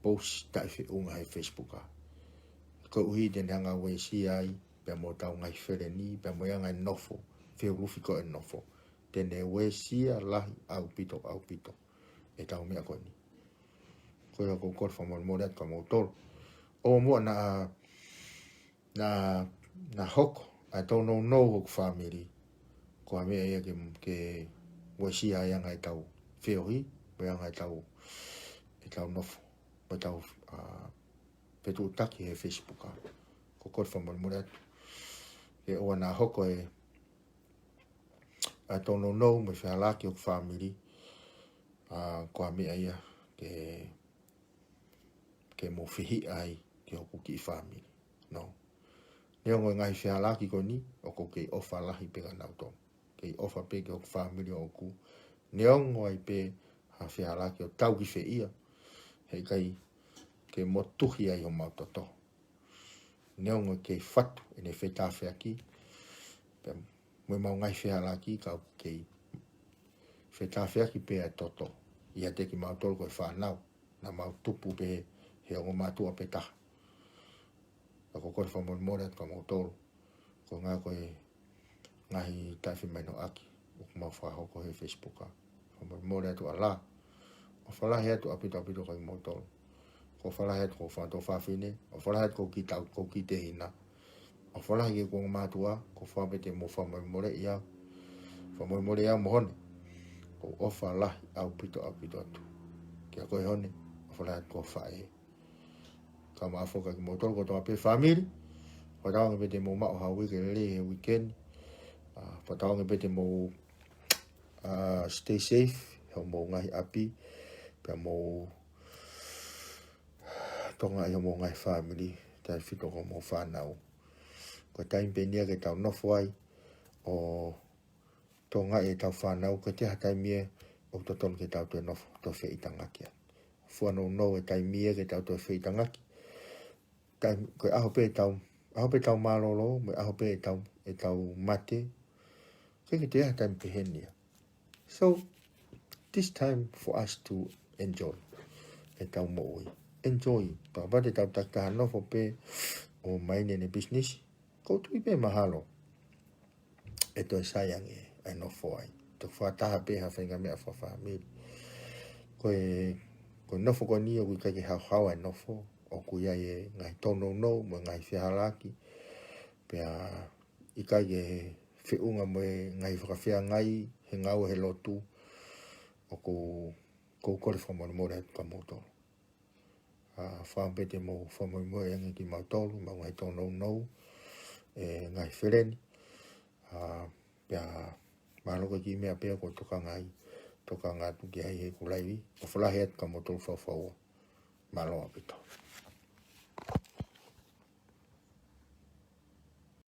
post taʻefeʻunga he Facebook. Koeʻuhi te ne hanga uesia ai, pea mo ʻetau ngaahi feleni, pea mo e anga e nofo, feulufi ko ē nofo. Te ne uesia lahi ʻaupito, ʻaupito ʻetau meʻa ko eni. Ko ia ʻoku ou kole fakamolemole atu kia moutolu. ʻOua muʻa naʻa, naʻa, naʻa hoko ʻa e tōnounou hoku fāmili ko ha meʻa ia ke, ke uesia ai anga ʻetau feohi, mo e anga ʻetau, ʻetau nofo, mo ʻetau, ʻa, fetuʻutaki he Facebook. ʻOku ou kole fakamolemole atu. Ke ʻoua naʻa hoko e, ʻa e tōnounou mo e fehālaaki hoku fāmili, ʻa, ko ha meʻa ia ke, ke mou fehiʻa ai ki hoku kiʻi fāmili. No. Neongo e ngaahi fehālaaki ko eni, ʻoku ou kei ʻofa lahi pē kia nautolu. Kei ʻofa pē ki hoku fāmili ʻoʻoku. Neongo ai pē ha fehālaaki ʻo tau ki fē ia, heʻikai ke motuhi ai homau toto. Neongo kei fatu ʻene fetāfeaki, pea mo ʻemau ngaahi fehālaaki ka ʻoku kei fetāfeaki pē ʻa e toto ʻiate kimautolu ko e fānau, naʻa mau tupu pē he ongo mātuʻa pē taha. Ka ko e kole fakamolemole atu kia moutolu, ko e ngaahi, ko e ngaahi taʻefemahinoʻaki ʻoku mau fakahoko he Facebook. Fakamolemole atu ʻa e lā. ʻOfa lahi atu ʻaupito ʻaupito kia moutolu. ʻOku ou ʻofa lahi atu ki hoku fānau fafine, ʻoku ou ʻofa lahi atu ki hoku kiʻi tau, ki hoku kiʻi tehina. ʻOku ou ʻofa lahi ki heʻeku ongo mātuʻa, ʻoku ou fai pē te mou fakamolemoleʻi au. Fakamolemoleʻi au mo Hone. ʻOku ou ʻofa lahi ʻaupito ʻaupito atu kia koe Hone, ʻofa lahi atu ki ho faʻē. Kae ʻumaʻā foki kimoutolu kotoa pē fāmili. Fakatauange pē te mou maʻu ha uike lelei he weekend. ʻA, fakatauange pē te mou, ʻa, stay safe he ʻoku mou ngaahi ʻapi, pea mou tokangaʻi homou ngaahi fāmili, tautefito ki hoʻomou fānau. Ko e taimi pē eni ia ke tau nofo ai ʻo tokangaʻi ʻetau fānau, ko e teʻeki ha taimi ia ʻoku totonu ke tau toe nofo, toe feʻitangaki ai. Fua nounou e taimi ia ke tau toe feʻitangaki. Taimi, ko e ʻaho pē ʻetau, ʻaho pē ʻetau mālōlō, mo e ʻaho pē ʻetau, ʻetau mate. Ke ke teʻeki ha taimi pehē ni ia. So, this time for us to enjoy ʻetau moʻui. Enjoy. Pea kapau te tau takitaha nofo pē ʻo maini ʻene business, ʻoku ou tui pē mahalo ʻe toe sai ange ʻa e nofo ai. Toki fakataha pē ha faʻahinga meʻa fakafāmili. Ko e, ko e nofo ko eni ʻoku ʻikai ke haohaoa e nofo, ʻoku ʻi ai e ngaahi tōnounou mo e ngaahi fehālaaki. Pea ʻikai ke feʻunga mo e ngaahi fakafeangai he ngāue he lotu, ʻoku ou kole fakamolemole atu kia moutolu. ʻA, fakaʻamu pē te mou fakamolemole ange kimautolu, mo e ngaahi tōnounou, e ngaahi feleni. ʻA, pea mahalo ko e kiʻi meʻa pē ʻoku ou tokanga ai, tokanga atu ki ai heʻeku laivi. ʻOfa lahi atu kia moutolu fakafaua. Mālō ʻaupito.